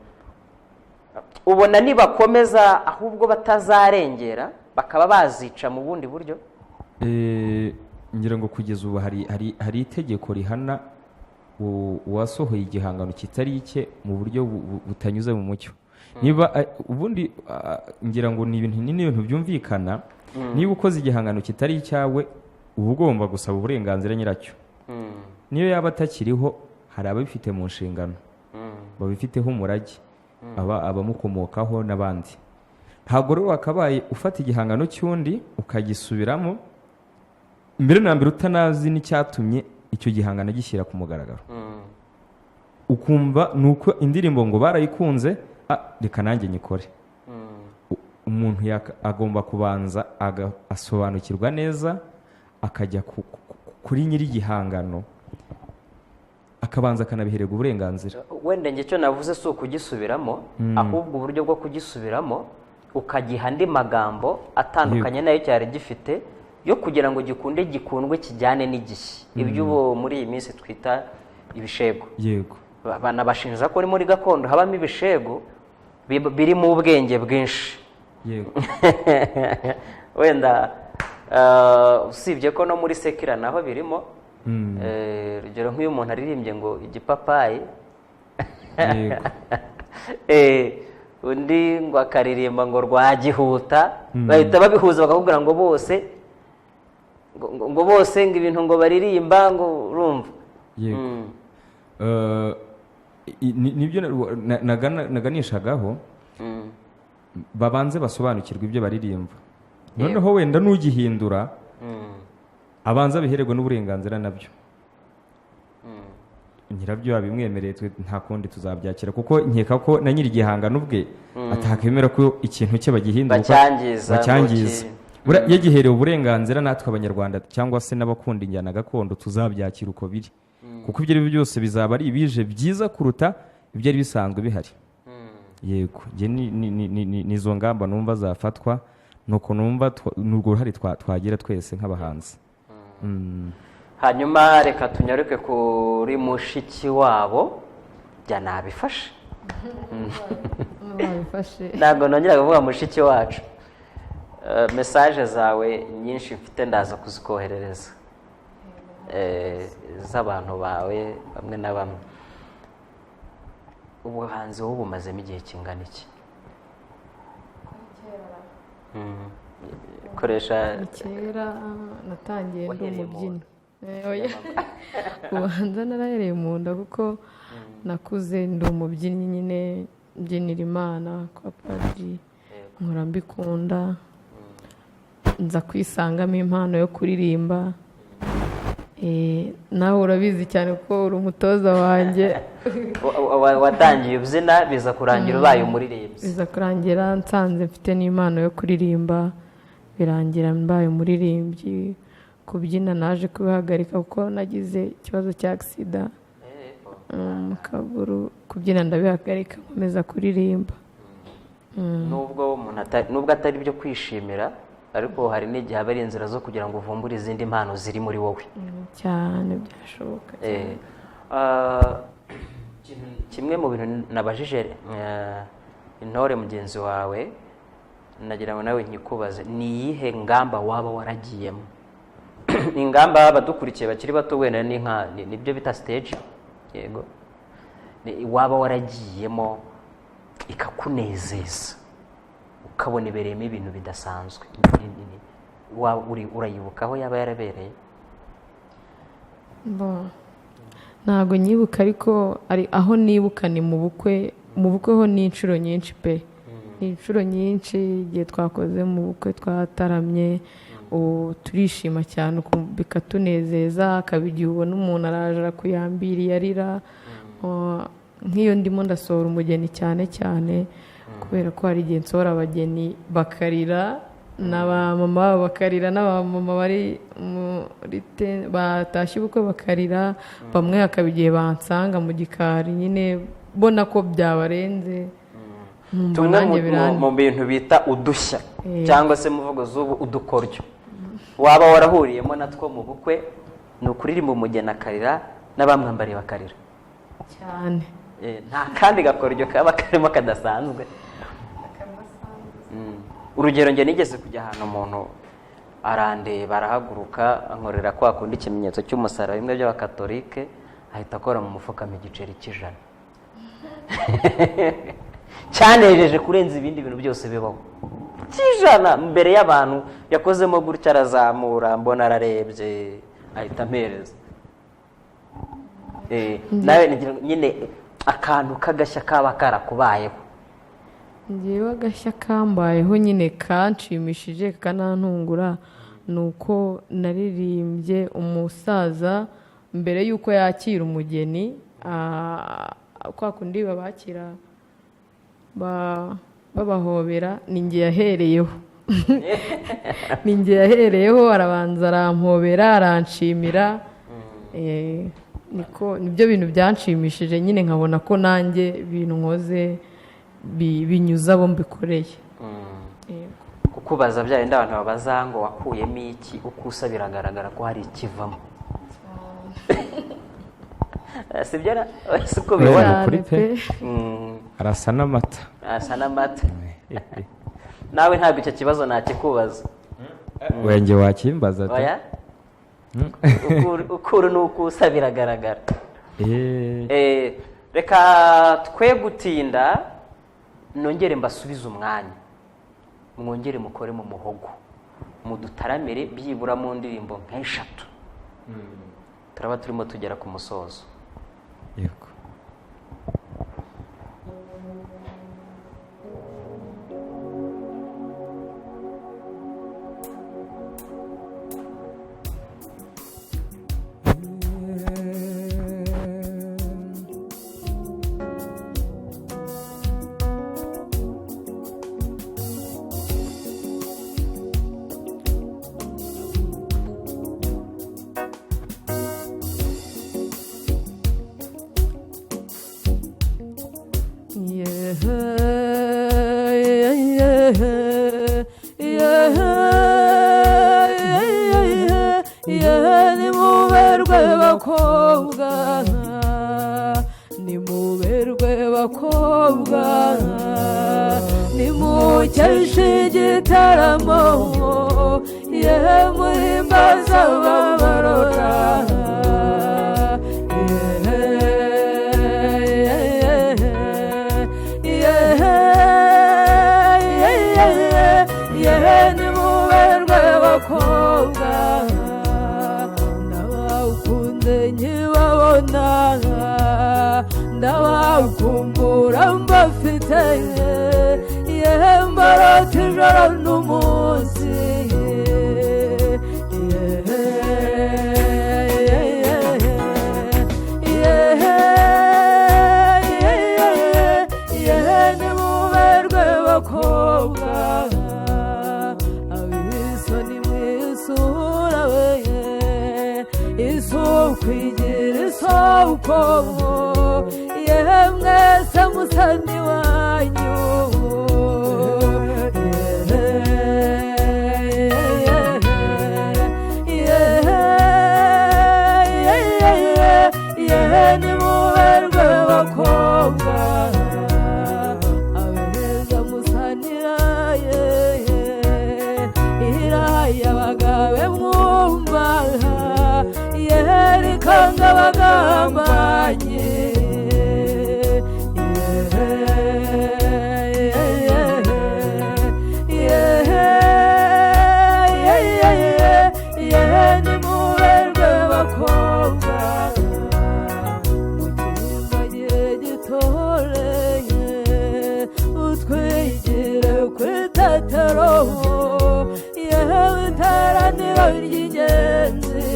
Ubona nibakomeza ahubwo batazarengera bakaba bazica mu bundi buryo? Ngira ngo kugeza ubu hari itegeko rihana uwasohoye igihangano kitari icye mu buryo butanyuze mu mucyo. Niba ubundi ngira ngo ni ibintu byumvikana, niba ukoze igihangano kitari icyawe, uba ugomba gusaba uburenganzira nyiracyo. Niyo yaba atakiriho, hari ababifite mu nshingano, babifiteho umurage, aba abamukomokaho n'abandi. Ntabwo rero wakabaye ufata igihangano cy'undi ukagisubiramo, mbere na mbere utanazi n'icyatumye icyo gihangano gishyira ku mugaragaro, ukumva ni uko indirimbo ngo barayikunze, ah, reka nanjye nyikore. Umuntu agomba kubanza asobanukirwa neza, akajya kuri nyiri igihangano, akabanza akanabihererwa uburenganzira. Wenda njye icyo navuze si ukugisubiramo, ahubwo uburyo bwo kugisubiramo ukagiha andi magambo atandukanye nayo cyari gifite, yo kugira ngo gikunde gikundwe kijyane n'igihe, ibyo ubu muri iyi minsi twita ibishego. Banabashinja ko muri gakondo habamo ibishego birimo ubwenge bwinshi. Wenda usibye ko no muri secular naho birimo. Urugero nk'iyo umuntu aririmbye ngo igipapayi, undi ngo akaririmba ngo rwagihuta, bahita babihuza bakakubwira ngo bose ngo bose ngo ibintu ngo baririmba ngo urumva. Nibyo naganishagaho. Babanze basobanukirwe ibyo baririmba, noneho wenda n'ugihindura abanza abihererwe n'uburenganzira, nabyo nyirabyo yabimwemereye, twe nta kundi tuzabyakira, kuko nkeka ko na nyiri igihangano ubwe atakemera ko ikintu cye bagihindura Bacyangiza, bacyangiza. ngo Buriya iyo agiherewe uburenganzira, natwe Abanyarwanda cyangwa se n'abakunda injyana gakondo tuzabyakira uko biri, kuko ibyo ari byo byose bizaba ari ibije byiza kuruta ibyari bisanzwe bihari. Yego, njye ni izo ngamba numva zafatwa, nuko numva ni urwo ruhare twagira twese nk'abahanzi. Hanyuma reka tunyaruke kuri mushiki wabo, bya nabifashe. Babifashe. Ntabwo nongera kuvuga mushiki wacu. Message zawe nyinshi mfite ndaza kuzikoherereza, z'abantu bawe bamwe na bamwe. Ubuhanzi wowe bumazemo igihe kingana iki? Koresha. Ni kera natangiye ndi Wahereye mu umubyinnyi. Oya. Ubanza narahereye mu nda, kuko nakuze ndi umubyinnyi nyine, mbyinira Imana kwa padiri, nkora mbikunda, nza kwisangamo impano yo kuririmba. Nawe urabizi cyane kuko uri umutoza wanjye. Watangiye ubyina, biza kurangira ubaye umuririmbyi. Biza kurangira nsanze mfite n'impano yo kuririmba, birangira mbaye umuririmbyi. Kubyina naje kubihagarika kuko nagize ikibazo cya accident mu kaguru, kubyina ndabihagarika, nkomeza kuririmba. Nubwo umuntu atari, nubwo atari ibyo kwishimira, ariko hari n'igihe aba ari inzira zo kugira ngo uvumbure izindi mpano ziri muri wowe. Cyane, byashoboka. Kimwe mu bintu nabajije intore mugenzi wawe, nagira ngo nawe nkikubaze: ni iyihe ngamba waba waragiyemo? Ingamba, abadukurikiye bakiri bato wenda ni nka nibyo bita stage, yego. Waba waragiyemo ikakunezeza, ukabona ibereyemo ibintu bidasanzwe. Waba urayibuka aho yaba yarabereye? Bon. Ntabwo nyibuka, ariko ari aho nibuka ni mu bukwe. Mu bukwe ho ni inshuro nyinshi pe, ni inshuro nyinshi. Igihe twakoze mu bukwe, twataramye, ubu turishima cyane, bikatunezeza. Akaba igihe ubona umuntu araje arakuyambiriye arira. Nk'iyo ndimo ndasohora umugeni cyane cyane, kubera ko hari igihe nsohora abageni bakarira, n'abamama babo bakarira, n'abamama bari muri batashye ubukwe bakarira. Bamwe hakaba igihe bansanga mu gikari nyine, mbona ko byabarenze, nkumva Tumwe nanjye mu bintu bita udushya cyangwa se mu mvugo z'ubu udukoryo waba warahuriyemo natwo mu bukwe, ni ukuririmba umugeni akarira n'abamwambariye bakarira. Cyane. Nta kandi gakoryo kaba karimo kadasanzwe? Urugero, njye nigeze kujya ahantu, umuntu arandeba, arahaguruka, ankorera kwa kundi ikimenyetso cy'umusaraba, bimwe by'Abakatolike, ahita akora mu mufuka mu igiceri cy'100. Cyanejeje kurenza ibindi bintu byose bibaho, cy'100, mbere y'abantu. Yakozemo gutya, arazamura, mbona ararebye, ahita ampereza. Nawe ngira ngo nyine akantu k'agashya kaba karakubayeho. Ngewe agashya kambayeho nyine kanshimishije kakanantungura ni uko naririmbye umusaza mbere y'uko yakira umugeni, kwa kundi babakira ba Babahobera, ni njye yahereyeho, ni njye yahereyeho. Arabanza arampobera, aranshimira. Niko nibyo bintu byanshimishije nyine, nkabona ko nanjye ibintu nkoze binyuze abo mbikoreye. Yego. Kukubaza bya bindi abantu babaza ngo wakuyemo iki, uko usa biragaragara ko hari ikivamo. Sibyo na si uko Oya, ubibona? ni ukuri Cyane pe. pe. Arasa n'amata. Asa n'amata. Nawe ntabwo icyo kibazo nakikubaza. Wenge wakimbaza ati Oya. Ukuru n'uko usa biragaragara. Reka twe gutinda, nongere mbasubize umwanya, mwongere mukore mu muhogo, mudutaramire byibura mu ndirimbo nk'eshatu, turaba turimo tugera ku musozo. Yego. Nimuberwe bakobwa, nimuberwe bakobwa, nimukeshe igitaramo, ye muhimbaza babarora. Nimuberwe bakobwa, ndabakunze nkibabona, ndabakumbura mbafite, ye mbarota ijoro n'umunsi. Nimuberwe bakobwa, abisoni mwisura we, isuku igira isoko, ye mwese musa n'iwanyu. Nimuberwe bakobwa, abeza musanira iraya, abagabe mwumva yerikanga abagambanye. Nimuberwe bakobwa, mukimbagire gitoreye, utwigire ku itetero, yewe iteraniro ry'ingenzi.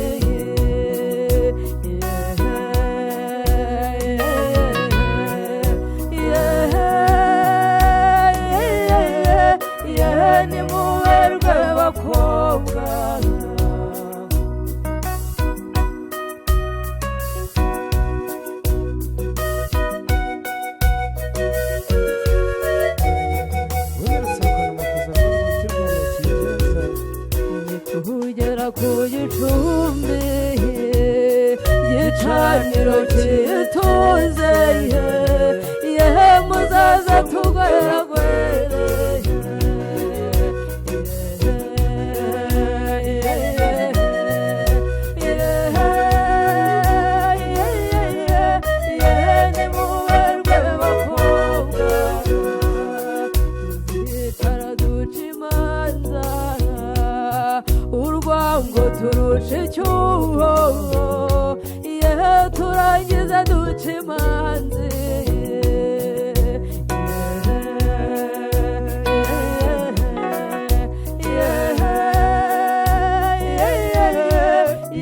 Nimuberwe bakobwa. Kugera ku gicumbi, gicaniro cyituze, yehe muzaza tugweragwere. Nimuberwe bakobwa, tuzicara duca imanza, urwango turusha icyuho, yehe turangiza duca imanzi.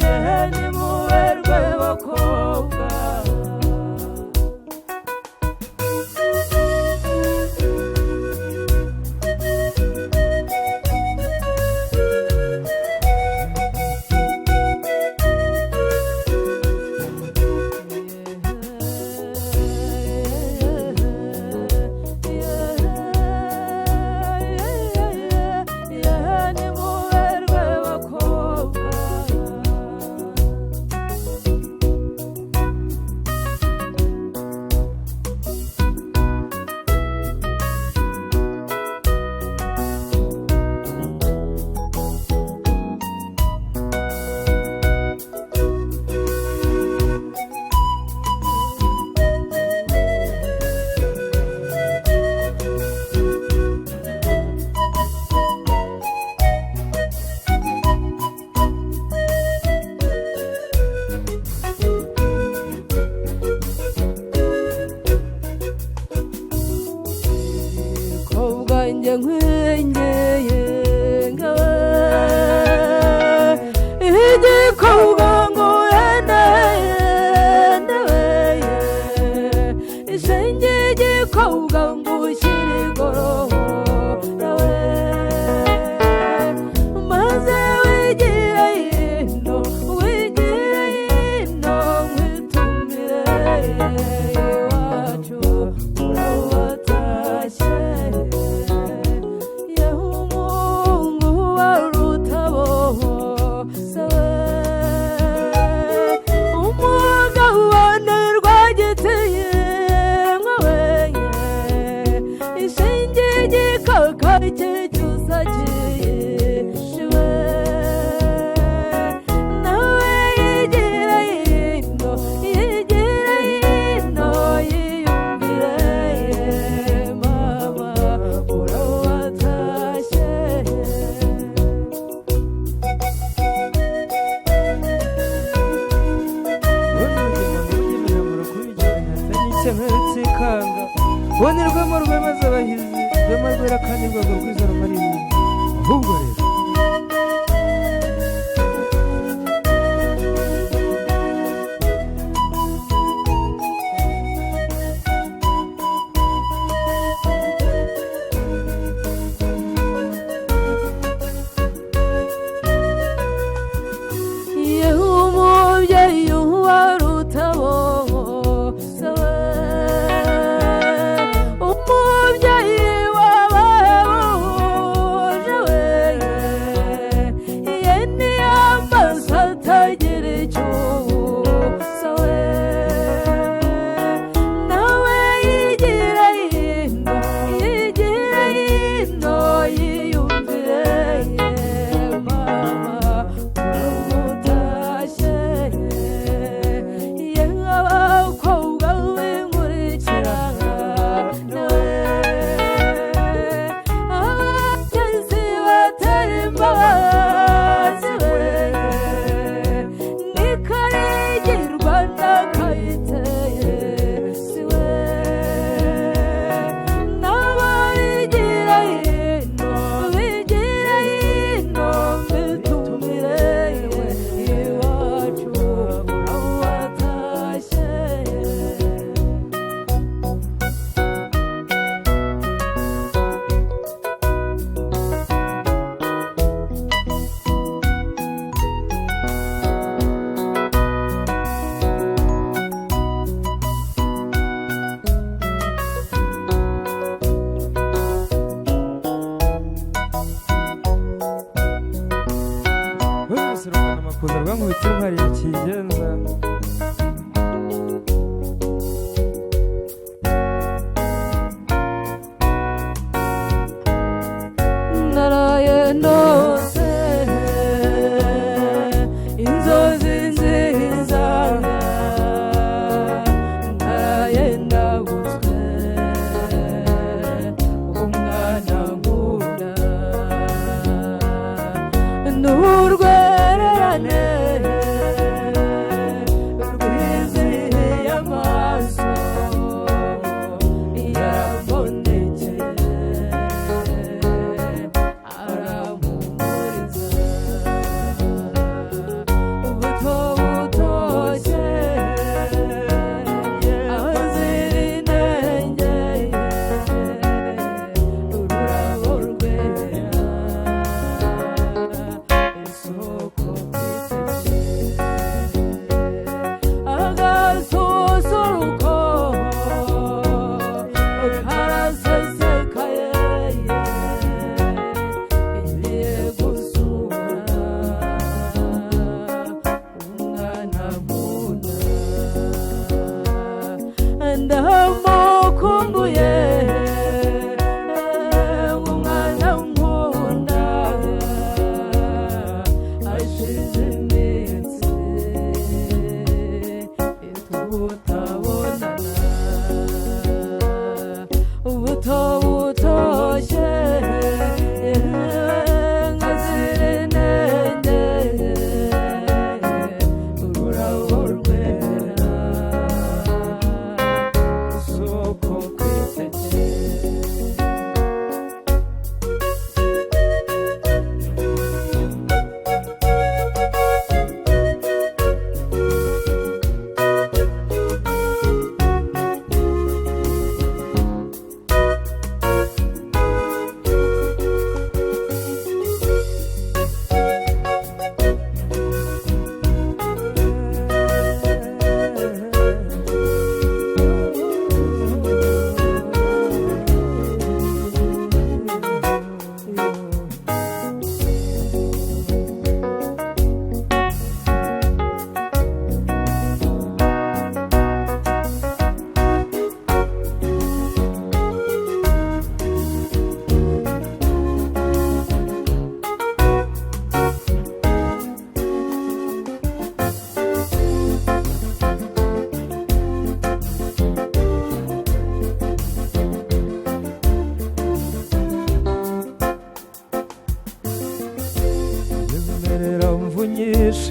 Yehe nimuberwe bakobwa. Njye nkwengeye ngawe igikobwa ngo yendewe ishenge igikobwa ngo ushyire igorora we maze wigire hino wigire hino nkwitumire iwacu urabatashye yewe umuhungu wa rutabo se umugabo ni rwagitiye nkawenye ishinge igikaka cy'icyusa cyishiwe nawe yigira hino yigira hino yiyumvire mama urabatashye. Ubona rwema rwemeza abahizi, rwema rwera kandi rwego rwiza rumara irungu. Ahubwo rero yewe umubyeyi ubarutabo sawe umubyeyi wabahebuje we ye niyamaso atagira icyo sawe nawe yigira hino yigira hino yiyumvire mama uramutashye yewe abakobwa b'inkurikirana nawe abagezi batera imbabazi we n'ikarigirwa n'akayiteye si we n'ababigira hino bigira hino mbitumire iwacu urabatashye. wese rungana amakuza rwankubita intwari ya kigenza. Naraye ndose inzozi nziza naraye ndabutswe umwana nkunda n'urwererane.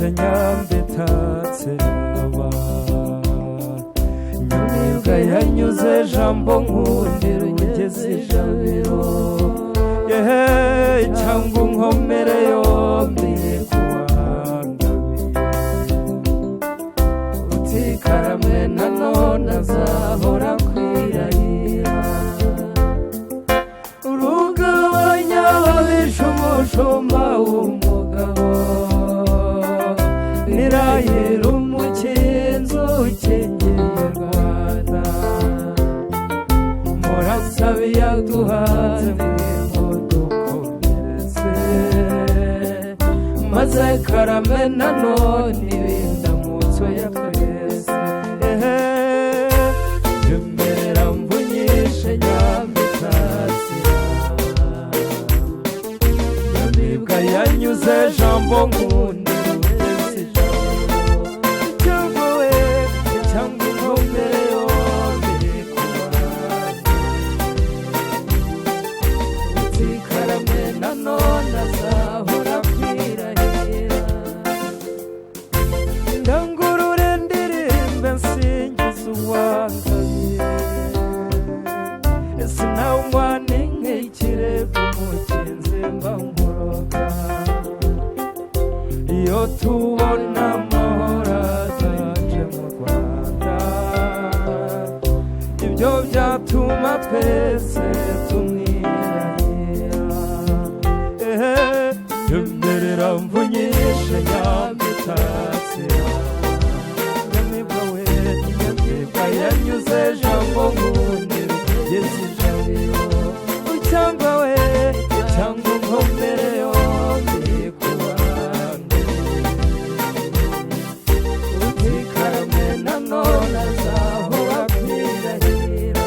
Mvunyishe nyambitatse raba Nyamibwa yanyuze jambo nkundira ugeze ijabiro, yehe, cyangwa unkomere yombi kuwangabiye. Utikaramwe nanone azahora kwirahira urugabanya ababisha umushumba w'umugabo nirahira umukinzi ukingiye Rwanda murasabe yaduhanze dukomeretse maze karame nanone ibindamutso ya twese, ehe, nyemerera mvunyishe nyambitatsi Nyamibwa yanyuze jambo nkundi ugeze ijambo cyangwa we cyangwa inkomere yombi kuwanjye Utikarame nanone azahora kwirahira. Ndangurure ndirimbe nsingiza uwangabiye, sinanywa n'inkikirego umukinzi mba nkuroga. Iyo tubona amahoro ataje mu Rwanda, ibyo byatuma twese tumwirahira. Ehe, nyemerera mvunyishe nyamitatse Nyamibwa we, Nyamibwa yanyuze jambo nkundi rugeze ijabiro cyangwa we cyangwa inkomere yombi kuwanjye. Utikarame nanone azahora kwirahira.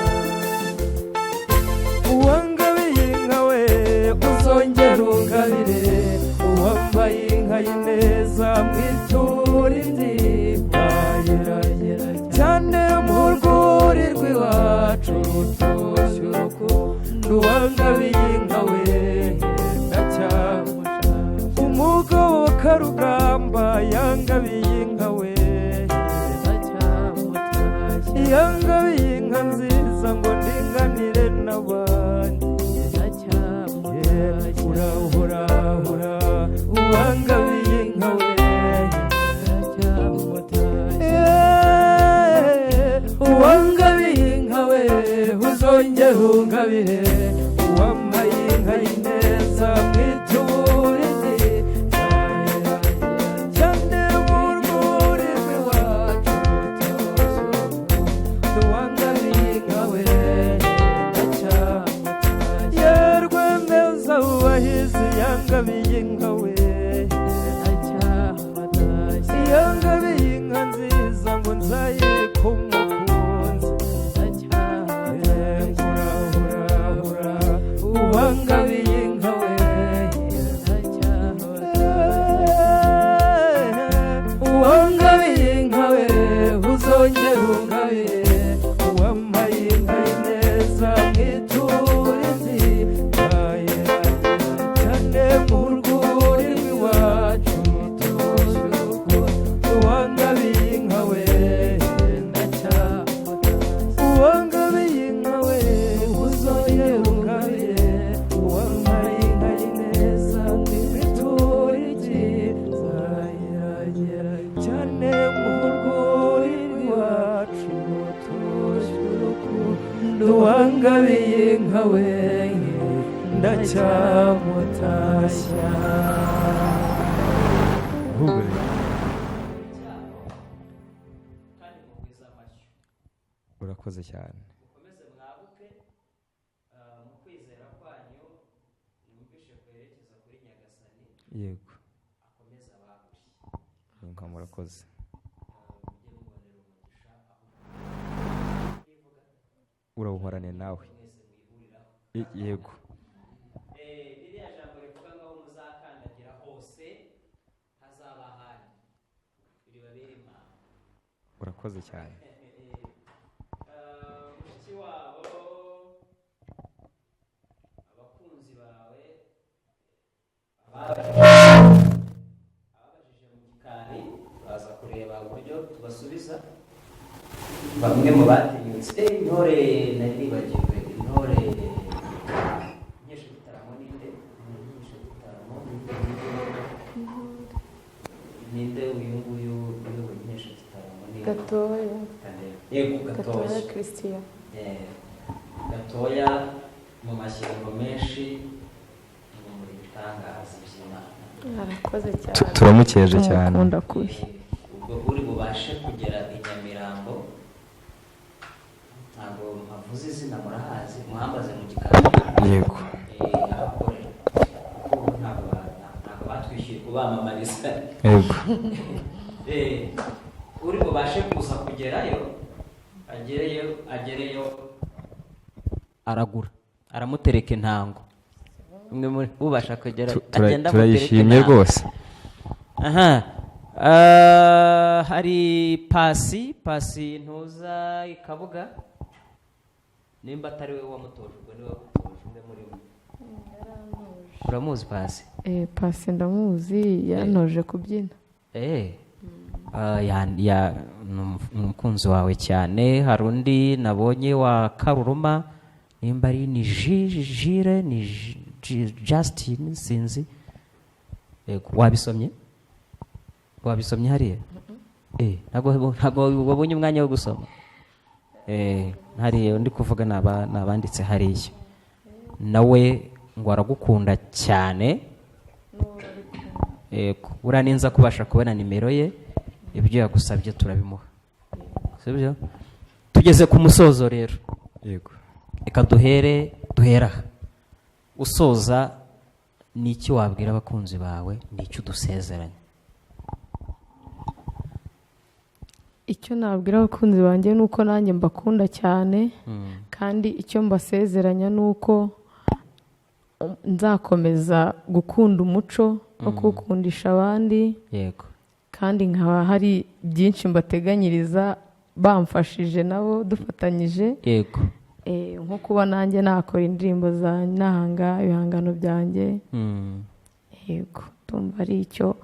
Uwangabiye inka we uzongera ungabire, uwambaye inka y'ineza mwitura indiba cyane mu rwuri rw'iwacu rutoshye urukundo. Uwangabiye inka we ndacyamushaka. Umugoboka rugamba yangabiye inka we, yangabiye inka nziza ngo ndinganire n'abandi. Urahurahura uwangabiye inka we, uwangabiye inka we uzongera ungabire, uwampaye inka y'ineza mwiture cyane mu rwuri rw'iwacu rutoshye. Uwangabiye inka we ndacyamutashe. Rwemeza ubahizi yangabiye inka we, yangabiye inka nziza ngo nzayike umukunzi. Hurahurahura uwangabiye inka we, uwangabiye inka we uzongera ungabire, uwampaye inka y'ineza mwiture inzira cyane mu rwuri rw'iwacu rutoshye urukundo. Uwangabiye inka we uwangabiye inka we uzongera ungabire, uwampaye inka y'ineza mwiture inzira cyane mu rwuri rw'iwacu rutoshye urukundo. Uwangabiye inka we ndacyamutashya. Kandi mugwize amashyi. Urakoze cyane. Mukomeze mwaguke mu kwizera kwanyu mwumvishe kwerekeza kuri Nyagasani. Yego. Akomeze abagure. Inka murakoze. Mujye mubonera umugisha aho Urawuhorane nawe. mwese mwihuriraho. Yego. Ririya jambo rivuga ngo aho muzakandagira hose hazaba ahandi ribabere impamvu. Urakoze cyane. Mushiki wabo, abakunzi bawe ababajije mu gikari. Kureba uburyo tubasubiza bamwe mu batinyutse. Intore nari nibagiwe, intore nkesha igitaramo ninde? Nkesha igitaramo ninde? Uyu nguyu uyoboye inkesha gitaramo ni Gatoya. Yego. Gatoya. Gatoya. Christian. Gatoya mu mashyamba menshi ni muri bitangaza by'Imana. Arakoze cyane. Turamukeje cyane. Tumukunda kubi. Ubwo uri bubashe kugera i Nyamirambo, ntabwo mpavuze izina, murahazi, muhambaze mu gikari. Yego. Ahakorera, kuko ubu ntabwo batwishyuye kubamamariza. Yego. Uri bubashe kuza kugerayo, agereyo aragura, aramutereka intango. Umwe muri ubasha kugera agenda amutereka Turayishimye intango. rwose. Aha. Hari Pasi ntuza ikabuga, nimba atari we wamutoje, ubwo niwe wamutoje, umwe muri bo uramuzi Pasi? Pasi ndamuzi, yantoje kubyina. Ni umukunzi wawe cyane. Hari undi nabonye wa Karuruma, nimba ari ni Jire, ni Justin, sinzi. Yego, wabisomye hariya? Ntabwo wabonye umwanya wo gusoma. Hariya ndi kuvuga ni abanditse hariya, nawe ngo aragukunda cyane. Yego, buriya ninza kubasha kubona nimero ye, ibyo yagusabye turabimuha, sibyo? Tugeze ku musozo rero. Yego. Reka duhere aha usoza. Ni iki wabwira abakunzi bawe? Ni iki udusezeranya? Icyo nabwira abakunzi banjye ni uko nanjye mbakunda cyane, kandi icyo mbasezeranya ni uko nzakomeza gukunda umuco no kuwukundisha abandi. Kandi nkaba hari byinshi mbateganyiriza bamfashije nabo dufatanyije. Nko kuba nanjye nakora indirimbo zanjye, nahanga ibihangano byanjye. Yego, ndumva ari icyo,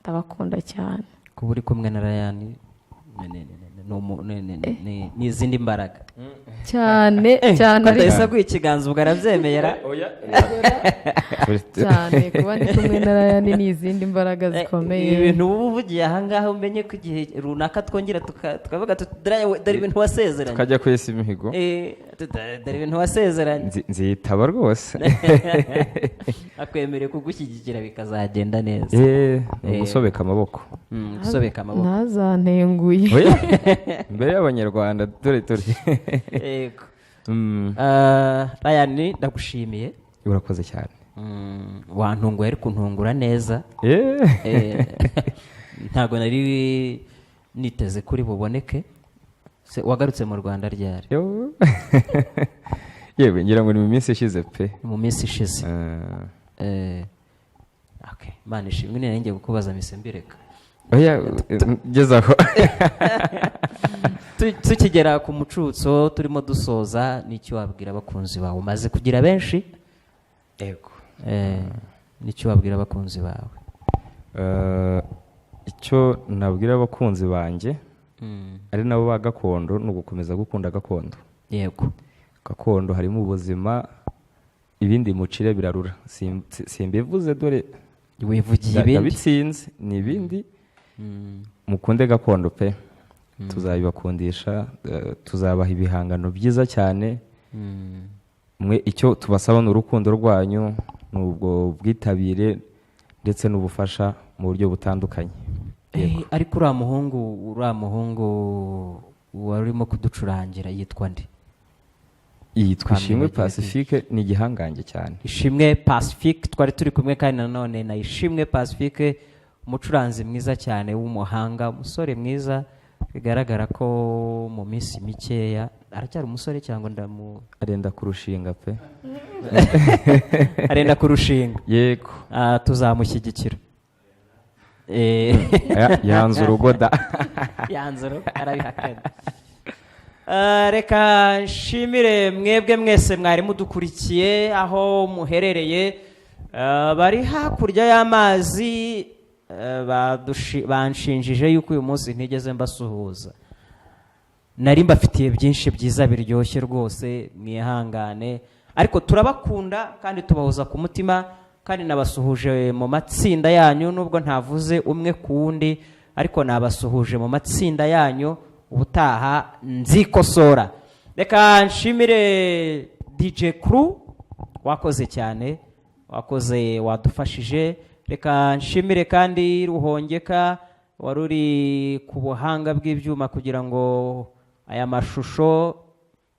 ndabakunda cyane. Kuba uri kumwe na Ryan ni izindi mbaraga. Cyane cyane. Ko atahise aguha ikiganza, ubwo arabyemera. Cyane, kuba ndi kumwe na Ryan ni izindi mbaraga zikomeye. Ibi bintu uba uvugiye ahangaha, umenye ko igihe runaka twongera tukavuga tuti dore ibintu wasezeranye. Tukajya kwesa imihigo. Dore ibintu wasezeranye. Nzitaba rwose. Akwemereye kugushyigikira bikazagenda neza. Ni ugusobeka amaboko. Gusobeka amaboko. Ntazantenguye. Oya, imbere y'Abanyarwanda, dore dore. Yego. Ryan, ndagushimiye. Urakoze cyane. Wantunguye ariko untungura neza. Ntabwo nari niteze kuri buboneke. Se, wagarutse mu Rwanda ryari? Yo. Yewe, ngira ngo ni mu minsi ishize pe. Mu minsi ishize. Okay. Imana ishimwe, nari ngiye kukubaza mise mbireka. Oya, ngeze aho. Tukigera ku mucutso, turimo dusoza, n'icyo wabwira abakunzi bawe? Umaze kugira benshi. Yego. N'icyo wabwira abakunzi bawe? Icyo nabwira abakunzi banjye, ari nabo ba gakondo, ni ugukomeza gukunda gakondo. Gakondo harimo ubuzima, ibindi mucire birarura. Simbivuze dore. Wivugiye ibindi. Ndabitsinze, ni ibindi. Mukunde gakondo pe, tuzabibakundisha, tuzabaha ibihangano byiza cyane. Mwe icyo tubasaba ni urukundo rwanyu, ni ubwo bwitabire ndetse n'ubufasha mu buryo butandukanye. Ariko uriya muhungu wari urimo kuducurangira yitwa nde? Yitwa Ishimwe Twamwibagiwe. Pacifique, ni igihangange cyane. Ishimwe Pacifique, twari turi kumwe kandi nanone na Ishimwe Pacifique, umucuranzi mwiza cyane w'umuhanga, umusore mwiza bigaragara ko mu minsi mikeya, aracyari umusore cyangwa ndamu Arenda kurushinga pe. Arenda kurushinga. Yego. Tuzamushyigikira. Yanze urugo da. Yanze urugo, arabihakana. Reka nshimire mwebwe mwese mwari mudukurikiye aho muherereye. Bari hakurya y'amazi. Banshinjije yuko uyu munsi ntigeze mbasuhuza. Nari mbafitiye byinshi byiza biryoshye rwose, mwihangane, ariko turabakunda kandi tubahoza ku mutima, kandi nabasuhuje mu matsinda yanyu, nubwo ntavuze umwe ku wundi, ariko nabasuhuje mu matsinda yanyu. Ubutaha nzikosora. Reka nshimire DJ Crew, wakoze cyane, wakoze, wadufashije. Reka nshimire kandi Ruhongeka wari uri ku buhanga bw'ibyuma kugira ngo aya mashusho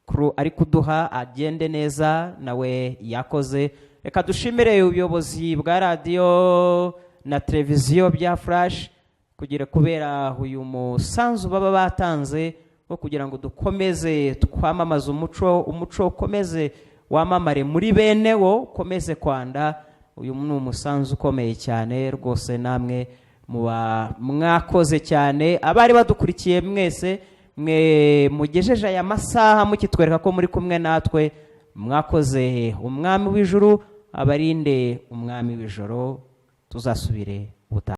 Crew ari kuduha agende neza, nawe yakoze. Reka dushimire ubuyobozi bwa radiyo na televiziyo bya Flash kugira kubera uyu musanzu baba batanze wo kugira ngo dukomeze twamamaze umuco, umuco ukomeze wamamare muri bene wo, ukomeze kwanda. Uyu ni umusanzu ukomeye cyane rwose, namwe muba mwakoze cyane. Abari badukurikiye mwese, mwe mugejeje aya masaha mukitwereka ko muri kumwe natwe, mwakoze. Umwami w'ijuru abarinde, umwami w'ijoro. Tuzasubire.